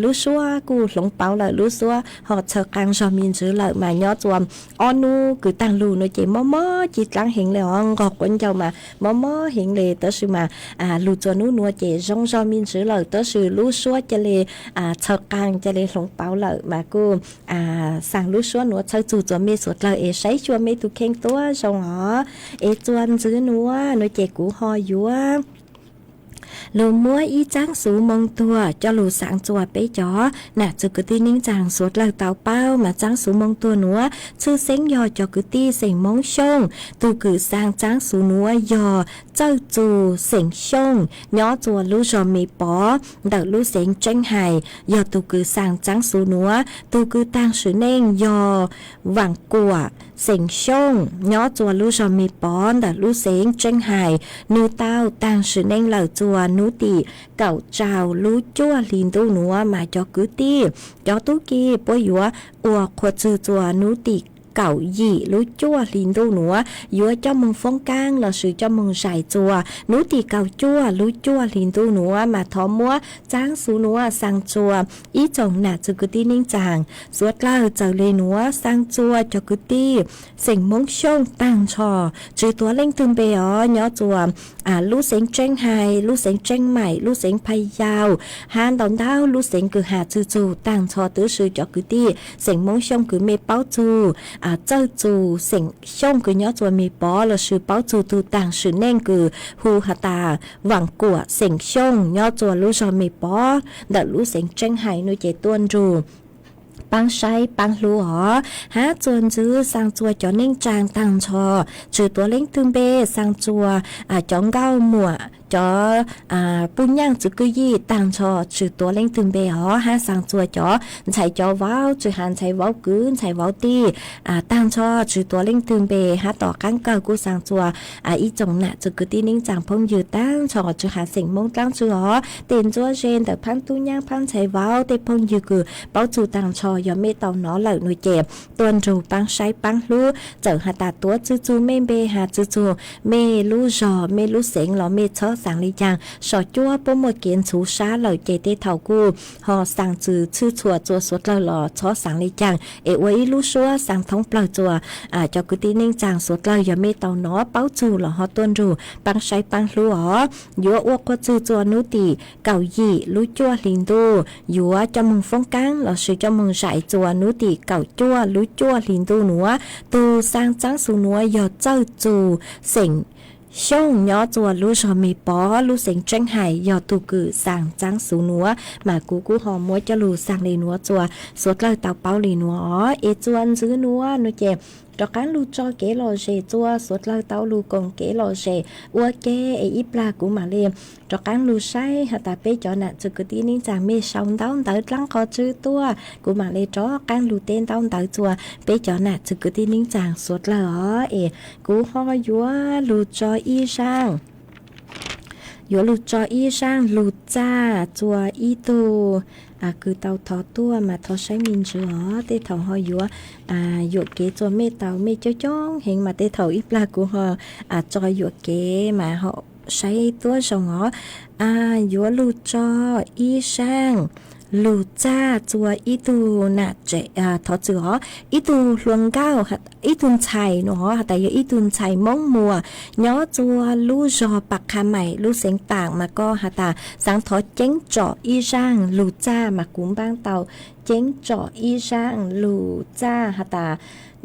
lub suab kuj hloov pauv lawm, lub suab ho txhaws qaa zog me ntsis lawm mas nyob txuas ob nub kws taag lug nuav ces mob mob ci dlaab heev le os, nqog quav ncaug mas mob mob heev le tab sis mas lug txuas nub nuav ces zoo zog me ntsis lawm tab sis lub suab ca le txhaws qaa ca le hloov pauv lawm mas kuj xaa lub suab nuav txhawb txug txuas mej suav dlawg es saib xyuas mej tug kheej tuab zoo os. Es txuas ntxwv nuav nuav ces kuv ho yuav lug muab ib tsaab xuv moo tuag coj lug xaa txuas peb cov nam txwv kwv tij neej tsaa suav dlawg tau paub mas tsaab xuv moo tuag nuav tshwj xeeb yog cov kwv tij xeem Moob Xyooj. Tug kws xaa tsaab xuv nuav yog Txawj Txus xeem Xyooj nyob txuas lub zog Me Pov ntawm lub xeev Tseeb Hais yog tug kws xaa tsaab xuv nuav. Tug kws taag sim neej yog Vaam Kuam xeem Xyooj nyob txuas lub zog Me Pov ntawm lub xeev Tseeb Hais. Nwg tau taag sim neej lawm txuas nub tim kaum rau lub cuaj hli ntuj nuav mas cov kwv tij cov tub ki puab yuav ua qhuav txwg txuas nub tim kaum yim lub cuaj hli ntuj nuav yuav coj moog foob kaab lossis coj moog zais txuas nub tim kaum cuaj lub cuaj hli ntuj nuav mas thov muab tsaab xuv nuav xaa txuas ib tsoom nam txwv kwv tij neej tsaa suav dlawg txawm le nuav xaa txuas cov kwv tij xeem Moob Xyooj taag nrho tsi tuav leej twg npe os nyob txuas lub xeev Tseeb Hais, lub xeev Tseeb Maim, lub xeev Phas Yaus hab ntau ntau lub xeev kws has txwg txug taag nrho tub si cov kwv tij xeem Moob Xyooj kws mej paub txug Txawj Txus xeem Xyooj kws nyob txuas Me Pov lossis paub txug tug taag sim neej kws hu has tas Vaam Kuam xeem Xyooj nyob txuas lub zog Me Pov ntawm lub xeev Tseeb Hais nuav ces tuaj nrug paab saib paab hlub os hab txuas ntxwv xaa txuas cov neej tsaa taag nrho tsi tuav leej twg npe, xaa txuas cov nkauj muam cov puj nyaaj txwv kwj yij taag nrho tsi tuav leej twg npe os hab xaa txuas cov ntxhais cov vauv tsi has ntxhais vauv kwv ntxhais vauv tij taag nrho tsi tuav leej twg npe hab tom qaab kawg kuj xaa txuas ib tsoom nam txwv kwv tij neej tsaa phooj ywg taag nrho tsi has xeem Moob dlaab tsi os tej ntsuab ze ntawm phaab tub nyaab phaab ntxhais vauv tej phooj ywg kws paub txug taag nrho yog mej tau nov lawm nuav ces tuaj nrug paab saib paab hlub txawm has tas tuav txwg txug mej npe has txwg txug mej lub zog mej lub xeev los mej txhob xaa le caag. Sov cuab puab muaj kev ntxhuv sab lawm ces tej thaum kuj ho xaa txwg txhwj txhua txuas suav dlawg los txhob xaa le caag es ua ib lub suab xaa thoob plawg txuas cov kwv tij neej tsaa suav dlawg yog mej tau nov paub txug los ho tuaj nrug paab saib paab hlub os. Yuav ua qhuav txwg txuas nub tim kaum yim lub cuaj hli ntuj yuav coj moog foob kaab lossis coj moog zais txuas nub tim kaum cuaj lub cuaj hli ntuj nuav. Tug xaa tsaab xuv nuav yog Txawj Txus xeem Xyooj nyob txua lub zog Me Pov lub xeev Tseeb Hais yog tug kws xaa txaab xuv nuav, mas kuv kuj ho muab coj lug xaa le nuav txua suav dlawg tau paub le nuav os. Es txua ntxiv nuav nuav ces rov qaab lug tso kev lom zem txua suav dlawg tau lug koom kev lom zem ua ke, es ib plag kuv mam le rov qaab lug saib has tas peb cov nam txwg kwv tij neeb tsaa mej sau ntaub ntawv dlaab qhov tswb tuaj, kuv mam le rov qaab lug teb ntaub ntawv txua peb cov nam txwg kwv tij neeb tsaa suav dlawg os. Es kuv ho yuav lug tso ib zaaj, yuav lug tso ib zaaj lug txaj txua ib tug kws tau thov tuaj, mas thov saib me ntsis os. Tej thaum ho yuav yuam kev txua mej tau mej coob coob heev, mas tej thaum ib plag kuv ho tso yuam kev mas ho saib tuab zoo os. Yuav lug tso ib zaaj lug txaj txua ib tug nam, thov txwm os, ib tug hluas nkauj, ib tug ntxhais nuav has tas yog ib tug ntxhais Moob Muas nyob txua lub zog Pas Qha Maim lub xeev Taam, mas koj has tas xaav thov ceeb tsom ib zaaj lug txaj, mas kuv npaab tau ceeb tsom ib zaaj lug txaj has tas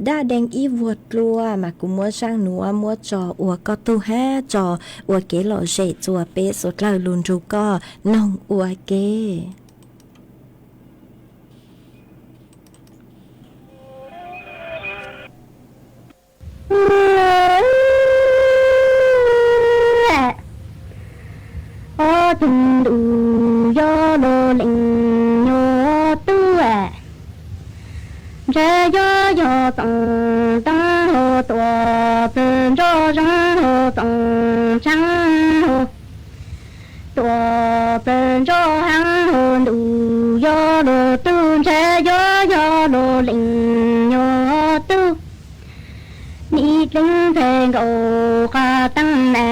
daj dee ib vuag dlua, mas kuv muab zaaj nuav muab tso ua koj tug hab tso ua kev lom zem txua peb suav dlawg lug nrug koj noog ua ke. Ob tug ntuj yog luv leej nyuag tub, ntshai yog yog txoov toob hau tuaj pawg nroj zoo hau txoov tshaav hau, tuaj pawg nroj haav hau ntuj yog luv tub, ntshai yog yog luv leej nyuag tub. Nim dleev ntxhais nkaus qhov teeb na,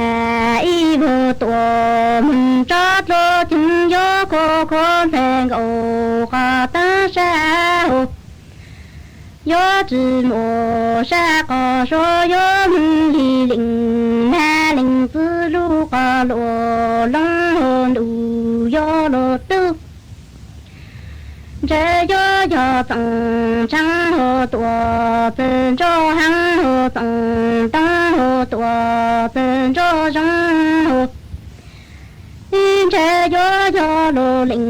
ib vuag tuaj moog tsob dlua ceev, yog kho kho ntxhais nkaus qhov teeb sab hau. Yog tsi muaj sab qhov suav, yog moog li leej nab leej txwv, lub qhov luam loo hau ntuj yog luv tub. Ntshai yog yog txoov tshaav hau tuaj pawg nroj haav hau, txoov toob hau tuaj pawg nroj zoo hau. Ib ntshai yog yog luv leej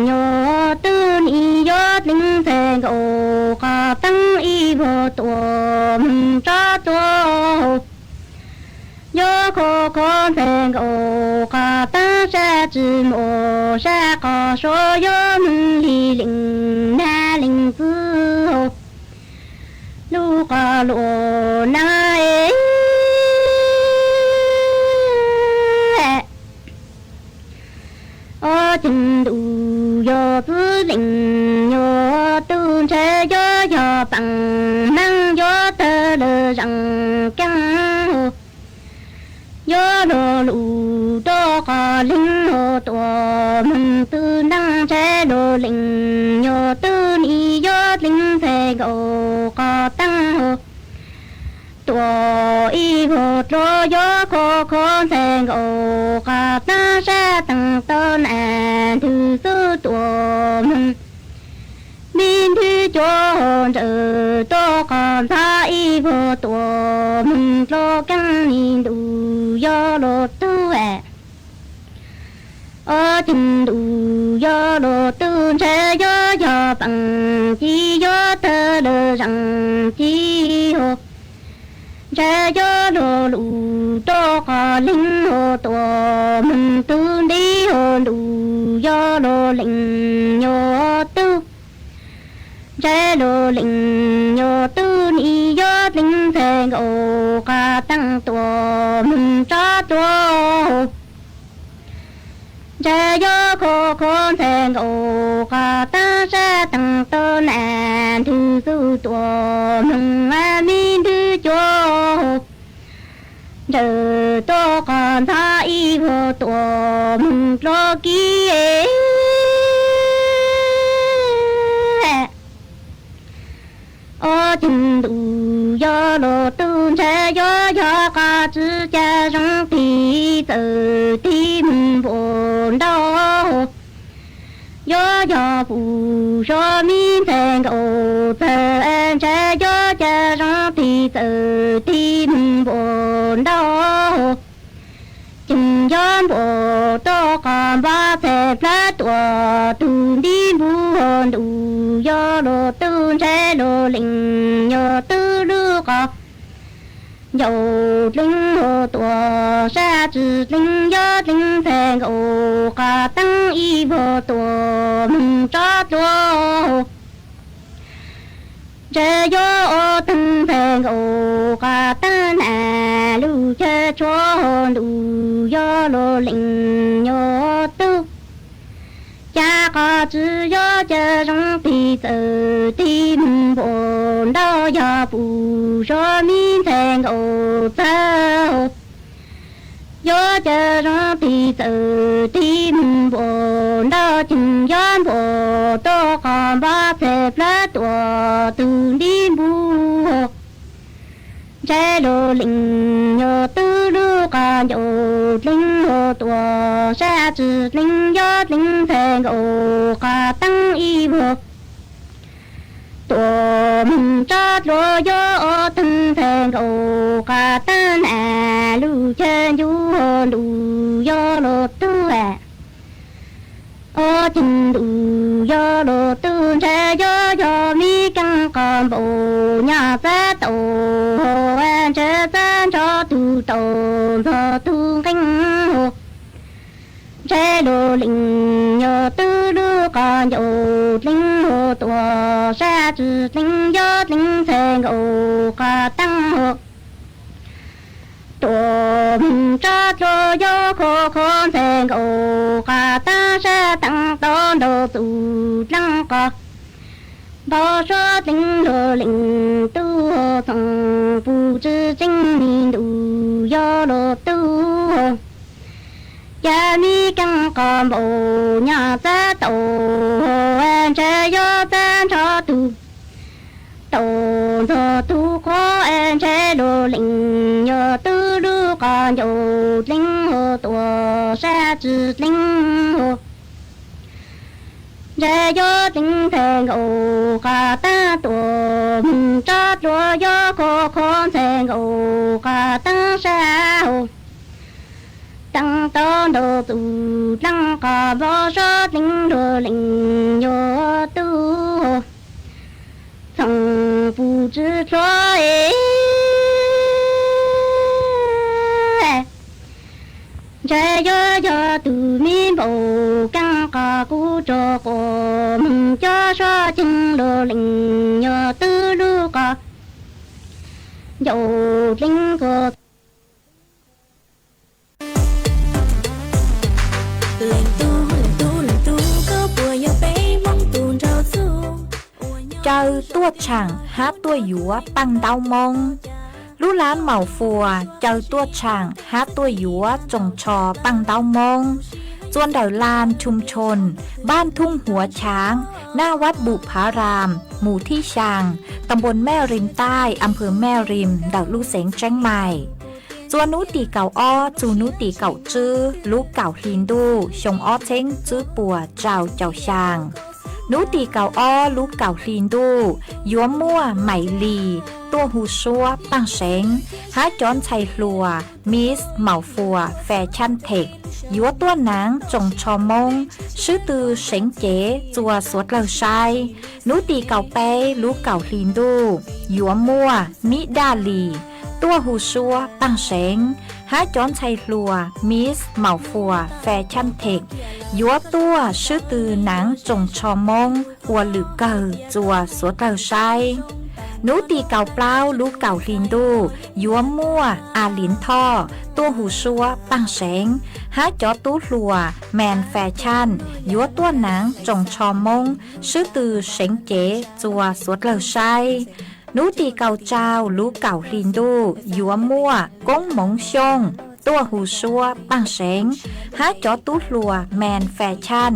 nyuag tub, nim yog dleev ntxhais nkaus qhov teeb, ib vuag tuaj moog tsob dlua hau. Yog kho kho ntxhais nkaus qhov teeb sab, tsi muaj sab qhov suav, yog moog li leej nab leej txwv hau. Lub qhov luam na, ob ceev ntuj yog txwv leej nyuag tub, ntshai yog yog paab hmaab, yog tawg lawm zeem keeb hau. Yog luv luv rov qhov leeg hau tuaj moog tw ntaag, ntshai luv leej nyuag tub, nim yog dleev ntxhais nkaus qhov teeb hau. Tuaj ib vuag dlua, yog kho kho ntxhais nkaus qhov teeb, sab teev tau na ntws xwb, tuaj moog me ntwg cuav hau, nrawm tuaj qhov ntxhov, ib vuag tuaj moog dlua keeb, nim ntuj yog luv tub. Ob ceev ntuj yog luv tub, ntshai yog yog paab ci, yog tawg lawm zeem ci hau. Ntshai yog luv luv rov qhov leeg hau tuaj moog tw nti hau, ntuj yog luv leej nyuag tub. Ntshai luv leej nyuag tub, nim yog dleev ntxhais nkaus qhov teeb, tuaj moog tsob dlua hau. Ntshai yog kho kho ntxhais nkaus qhov teeb, sab teev tau na ntws xwb, tuaj moog me ntwg cuav hau. Nrawm tuaj qhov ntxhov, ib vuag tuaj moog dlua kiv. Ob ceev ntuj yog luv tub, ntshai yog yog qhov tsi ca zoo, tig txawm tig moog npua nrauj hau. Yog yog puj suav me ntxhais nkaus txawg, ntshai yog ca zoo, tig txawm tig moog npua nrauj hau. npuam tuaj qos npab txhais plab tuam, tus ntiv npua ntuj yog luag tub, ntshai luag lees yog tub lub qos ncauj dleev hos tuam, sab tsi dleev yog dleev txhais nkaus qos teeb ib vuag tuam moog tsob dluav ntshai yog ob teev txhais nkaus qos teeb nam lug chaw tshuav hos ntuj yog luag lees yog tub. Ca qos tsi yog ca zoo tig txawm tig npuam ntau yog pum zov mi ntxhais nkaus txawg. Yog ca zoo tig txawm tig npuam ntau ceem yog npuam tuaj qos npab txhais plab tuam, tus ntiv npua ntshai luag lees yog tub lub qos ncauj dleev hos tuam, sab tsi dleev yog dleev txhais nkaus qos teeb ib vuag tuam moog tsob dluav yog ob teev txhais nkaus qos teeb nam lug chaw ncuj hos ntuj yog luag tub. Ob ceem ntuj yog luag tub, ntshai yog yog mi keeb qos npaum nyaj txab taus hos, ntshai txab nrho tug taus ntxog tug nqeeb hos. Ntshai luag lees yog tub lub qos ncauj dleev hos tuam, sab tsi dleev yog dleev txhais nkaus qos teeb hos. Tuam moog tsob dluav yog khov khov ntxhais nkaus qos teeb, sab teev tod nraug txuj dleev qos npau suav dleev luag lees tub, txoom pum tsi tseeb mi ntuj yog luag tub. Ca mi keeb qos npaum nyaj txab taus hos, ntshai yog txab nrho tug taus ntxog tug qhuav, ntshai luag lees yog tub lub qos ncauj dleev hos tuam, sab tsi dleev hos. Ntshai yog dleev txhais nkaus qos teeb, tuam moog tsob dluav yog khov khov ntxhais nkaus qos teeb, sab hos teev tod nraug txuj dleev qos npau suav dleev luag lees yog tub, txoom pum tsi dluav. Ntshai yog yog tug mi npaum keeb qos kuv tso quas moog cov suav ceeb luag lees yog tub lub qos ncauj dleev kuas Caw tuaj tshaam hab tuaj yuav paaj ntaub Moob. Lub laab Maum Fuas caw tuaj tshaam hab tuaj yuav tsoos tsho paaj ntaub Moob. Txua ntawm laa Thum Chon, npaaj Thum Huav Chaav, naj Vab Npum Phav Raam, mus thib xyaa, tam npuas Mej Rim Taij, am phaw Mej Rim, ntawm lub xeev Tseeb Maim. Txua nub tim kaum ob txug nub tim kaum tswb lub kaum hli ntuj xyoo ob txheeb tswb puas rau caum xyaa. Nub tim kaum ob lub kaum hli ntuj yuav muaj Maim Lis tuaj hu suab paaj seev, hab cov ntxhais hluas Miss Maum Fuas Fes Chaj Theem yuav tuaj naav tsoos tsho Moob, swb tw seev cev txua suav dlawg saib. Nub tim kaum peb lub kaum hli ntuj yuav muaj Mib Daj Lis tuaj hu suab paaj seev, hab cov ntxhais hluas Miss Maum Fuas Fes Chaj Theem yuav tuaj swb tw naav tsoos tsho Moob ua lwm kawg txua suav dlawg saib. Nub tim kaum plaub lub kaum hli ntuj yuav muaj A Liv Thoj tuaj hu suab paaj seev, hab cov tub hluas Mes Fes Chaj yuav tuaj naav tsoos tsho Moob swb tw seev cev txua suav dlawg saib. Nub tim kaum rau lub kaum hli ntuj yuav muaj Koob Moov Xyooj tuaj hu suab paaj seev, hab cov tub hluas Mes Fes Chaj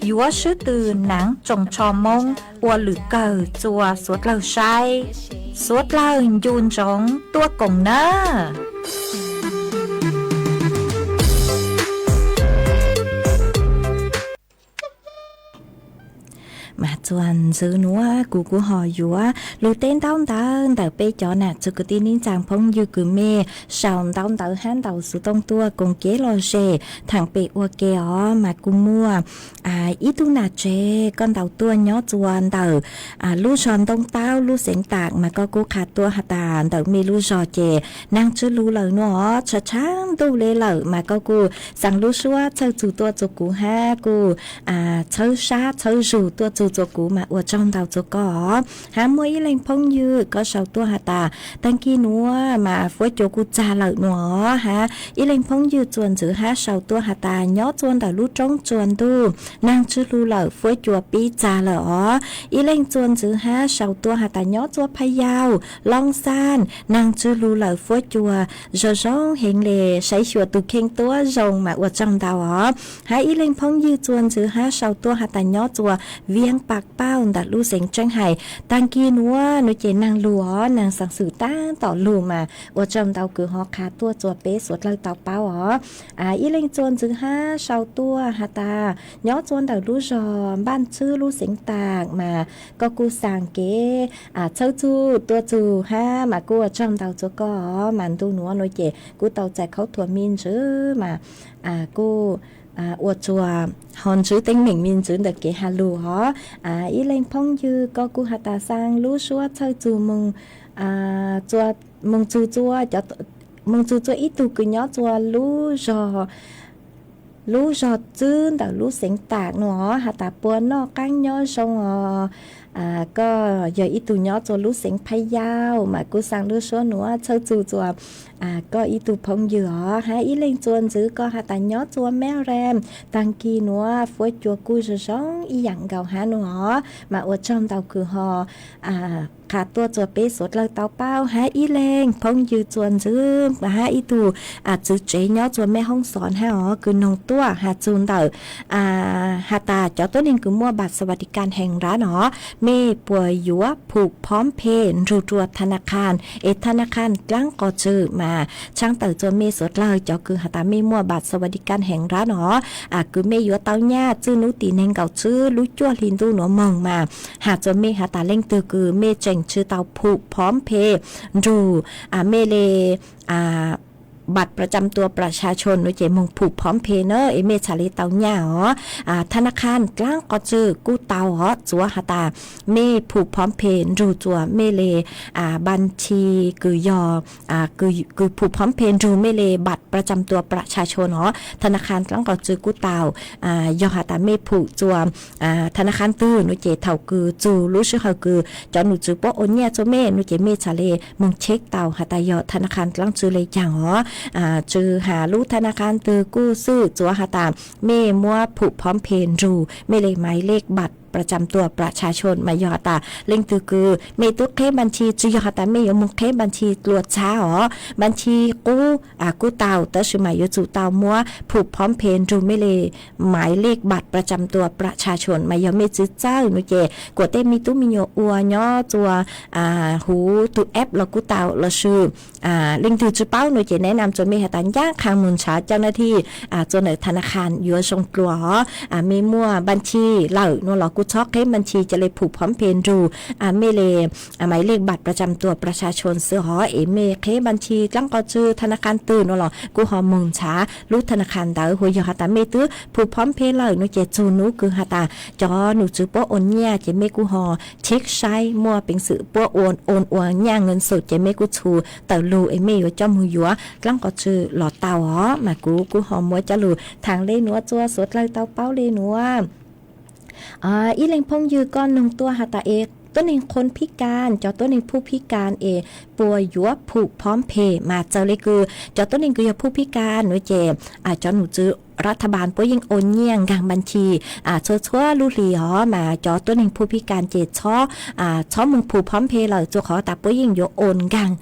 yuav swb tw naav tsoos tsho Moob ua lwm kawg txua suav dlawg saib. Suav dlawg ncu ntsoov tuaj koom nawb. Mas txuas ntxwv nuav kuv kuv ho yuav lug teb ntaub ntawv ntawm peb cov nam txiv kwv tij neej tsaa phooj ywg kws mej sau ntaub ntawv hab ntaus xuv tooj tuaj koom kev lom zem theem pem ua ke os. Mas kuj muaj ib tug nam tsev koj ntaus tuaj nyob txuas ntawm lub zog Ntoo Taub lub xeev Taam, mas koj kuj qha tuaj has tas ntawm mej lub zog ces naag tsw lug lawm nuav os, tshav tshav ntuj le lawm, mas koj kuj xaa lub suab txhawj txug tuaj txug kuv hab kuj txhawb sab txhawb zug tuaj txug txug kuv, mas ua tsaug ntau txug koj os. Hab muaj ib leeg phooj ywg koj sau tuaj has tas taag kis nuav mas fuab cua kuj txag lawm nuav os. Hab ib leeg phooj ywg txuas ntxwv hab sau tuaj has tas nyob txuas ntawm lub roob tsuas ntuj, naag tsw lug lawm fuab cua pib txag lawm os. Ib leeg txuas ntxwv hab sau tuaj has tas nyob txuas Pha Yau, Loob Xaaj, naag tsw lug lawm fuab cua zoo zoo heev le, saib xyuas tug kheej tuab zoo mas ua tsaug ntau os. Hab ib leeg phooj ywg txuas ntxwv hab sau tuaj has tas nyob txuas Viav Pam Pauj ntawm lub xeev Tseeb Hais, taag kis nuav nuav ces naag lug os, naag xaam xwm taab tom lug mas ua tsaug ntau kws ho qha tuaj txuas peb suav dlawg tau paub os. Ib leeg txuas ntxwv hab sau tuaj has tas nyob txuas ntawm lub zog Npaj Txwb lub xeev Taam, mas koj kuj xaa kev txhawb txug tuaj txug hab mas kuj ua tsaug ntau txug koj os. Mas ntu nuav nuav ces kuj tau txais khaub thuas me ntsis mas kuj ua tsaug, ho ntsib teeb meem me ntsis ntawm kev has lug os. Ib leeg phooj ywg koj kuj has tas xaa lub suab txhawj txug moog txug txua, moog txug txua ib tug kws nyob txuas lub zog lub zog Txwb ntawm lub xeev Taam nuav has tas puas noj qaab nyob zoo os. Koj yog ib tug nyob txuas lub xeev Pha Yau mas kuj xaa lub suab nuav txhawj txug txua koj ib tug phooj ywg os. Hab ib leeg txuas ntxwv koj has tas nyob txuas Meb Reem, taag kis nuav fuab cua kuj zoo zoo ib yaam nkaus hab nuav os, mas ua tsaug ntau kws ho qha tuaj txuas peb suav dlawg tau paub. Hab ib leeg phooj ywg txuas ntxwv hab ib tug txiv tsev nyob txuas Meb Hoob Xov hab os kws noog tuaj has txug ntawm has tas cov tuab neeg kws muaj บัตรสวัสดิการแห่งรัฐ os, mej puas yuav phum phom phe nrug rua ธนาคาร es ธนาคาร dlaab qos tsw. Mas tshaab tawm txuas mej suav dlawg cov kws has tas mej muaj บัตรสวัสดิการแห่งรัฐ os, kws mej yuav tau nyaj txwj nub tim neeg nkaum tswb lub cuaj hli ntuj nuav moog mas has txuas mej has tas leej twg kws mej tseem tsi tau phum phom phe nrug mej le บัตรประจำตัวประชาชน nuav ces moog phum phom phe na es mej txhad le tau nyaj os. ธนาคาร dlaab qos tsw kuj tau os, txuav has tas mej phum phom phe nrug txuas mej le บัญชี kws yog kws phum phom phe nrug mej le บัตรประจำตัวประชาชน os, ธนาคาร dlaab qos tsw kuj tau. Yog has tas mej phum txuas ธนาคาร twg nuav ces thaum kws txug lub sij hawm kws cov num tswv puab ua nyaj txuas mej nuav ces mej txhad le moog check tau has tas yog ธนาคาร dlaab tsw le caag os. Tsw has lub ธนาคาร twg kuj xwb, txuav has tas mej muab phum phom phe nrug mej le หมายเลขบัตรประจำตัวประชาชน mas yog has tas leej twg kws mej tub qheb บัญชี, tsi yog has tas mej yuav moog qheb บัญชี dlua txhab os, บัญชี qub kuj tau, tab sis mas yuav tsum tau muab phum phom phe nrug mej le หมายเลขบัตรประจำตัวประชาชน mas yog mej tsi txawj nuav ces kuas tej me tub me nyuam ua nyob txuas huv tug app los kuj tau lossis leej twg tsi paub nuav ces แนะนำ txuas mej has tas ncaab qha moog nrhav เจ้าหน้าที่ txuas ntawm ธนาคาร yuav zoo dlua os. Mej muaj บัญชี lawm nuav los kuj txhob qheb บัญชี ca le phum phom phe nrug mej le หมายเลขบัตรประจำตัวประชาชน xwb os, es mej qheb บัญชี dlaab qos tsw ธนาคาร twg nuav los kuj ho moog nrhav lub ธนาคาร ntawd. Hu yog has tas mej tub phum phom phe lawm nuav ces txug nub kws has tas cov num tswv puab ua nyaj ces mej kuj ho check saib muaj peev xwm puab ua, ua, ua nyaj เงินสด ces mej kuj txhua tawm lug es mej yuav coj moog yuav dlaab qos tsw los tau os. Mas kuv kuj ho muab coj lug thaam le nuav txuas suav dlawg tau paub le nuav. Ib leeg phooj ywg koj noog tuaj has tas es tuab neeg คนพิการ, cov tuab neeg ผู้พิการ es puas yuav phum phom phe? Mas txawm le kws cov tuab neeg kws yog ผู้พิการ nuav ces cov num tswv รัฐบาล puab yeej ua nyaj nkaag บัญชี txhua txhua lub hli os, mas cov tuab neeg ผู้พิการ ces txhob, txhob moog phum phom phe lawm, txug qhov tas puab yeej yuav ua nkaag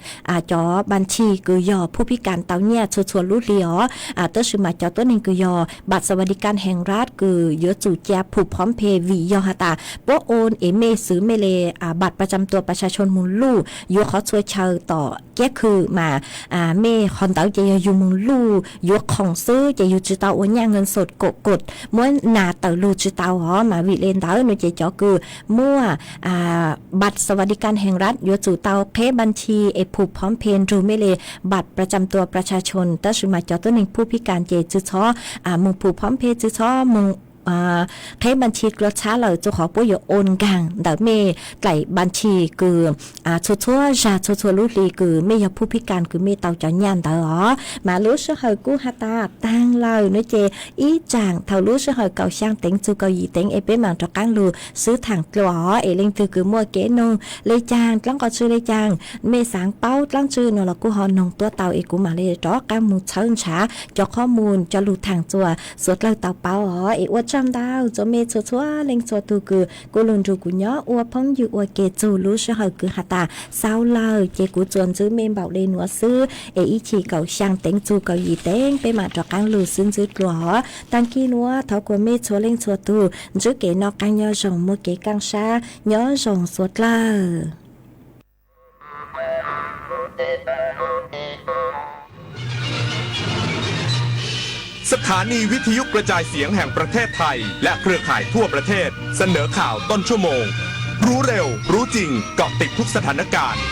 cov บัญชี kws yog ผู้พิการ tau nyaj txhua txhua lub hli os. Tab sis mas cov tuab neeg kws yog บัตรสวัสดิการแห่งรัฐ kws yuav tsum ca phum phom phe vim yog has tas puab ua es mej xwv mej le บัตรประจำตัวประชาชน moog luj yuav qhov txhua chaw tom kiab khw mas mej qhov ntawd ces yog yug moog luj yuav khoom xwb ces yug tsi tau nyaj ເງິນສົດ ໂກະກົດ muab nas tawm lug tsis tau os. Mas vim le ntawd no ces cov kws muaj ບັດສະຫວັດດີການແຫ່ງລັດ yuav tsum tau qheb ບັນຊີ es phuv phom phe nrug mej le ບັດປະຈຳຕົວປະຊາຊົນ. Tab sis mas cov tuab neeg ຜູ້ພິການ ces tsi txhob mus phuv phom phe, tsi txhob mus qheb ບັນຊີ dlua txhab lawm, rua qhov puab yuav ໂອນການ ntawm mej dlaim ບັນຊີ kws txhua txhua zag txhua txhua lub hli kws mej yog ຜູ້ພິການ kws mej tau cov nyaj ntawd os. Mas lub sij hawm kuj has tas taag lawm no ces ib tsaam thaum lub sij hawm kaum xyaa teev txug kaum yim teev es peb maam rov qaab lug xwb thaam dlua os. Es leej twg kws muaj kev noog le caag, dlaab qhov tsi le caag, mej xaav paub dlaab tsi no los kuj ho noog tuab tau es kuv maam le rov qaab mus txhawb nrhav cov qhov mus cov lug thaam rua suav dlawg tau paub os. Es ua tsaug ntau rua mej txhua txhua leej txhua tug kws kuj lug nrug kuv nyob ua phooj ywg ua ke txug lub sij hawm kws has tas xaus lawm ces kuv tsuas ntxwv mej npaum le nuav xwb. Es ib chim kaum xyaa teev txug kaum yim teev peb maam rov qaab lug xwb ntxwv dlua os. Taag kis nuav thov kuas mej txhua leej txhua tug ntsib kev noj qaab nyob zoo, muaj kev kaaj sab, nyob zoo suav dlawg. สถานีวิทยุกระจายเสียงแห่งประเทศไทยและเครือข่ายทั่วประเทศเสนอข่าวต้นชั่วโมง รู้เร็ว รู้จริง เกาะติดทุกสถานการณ์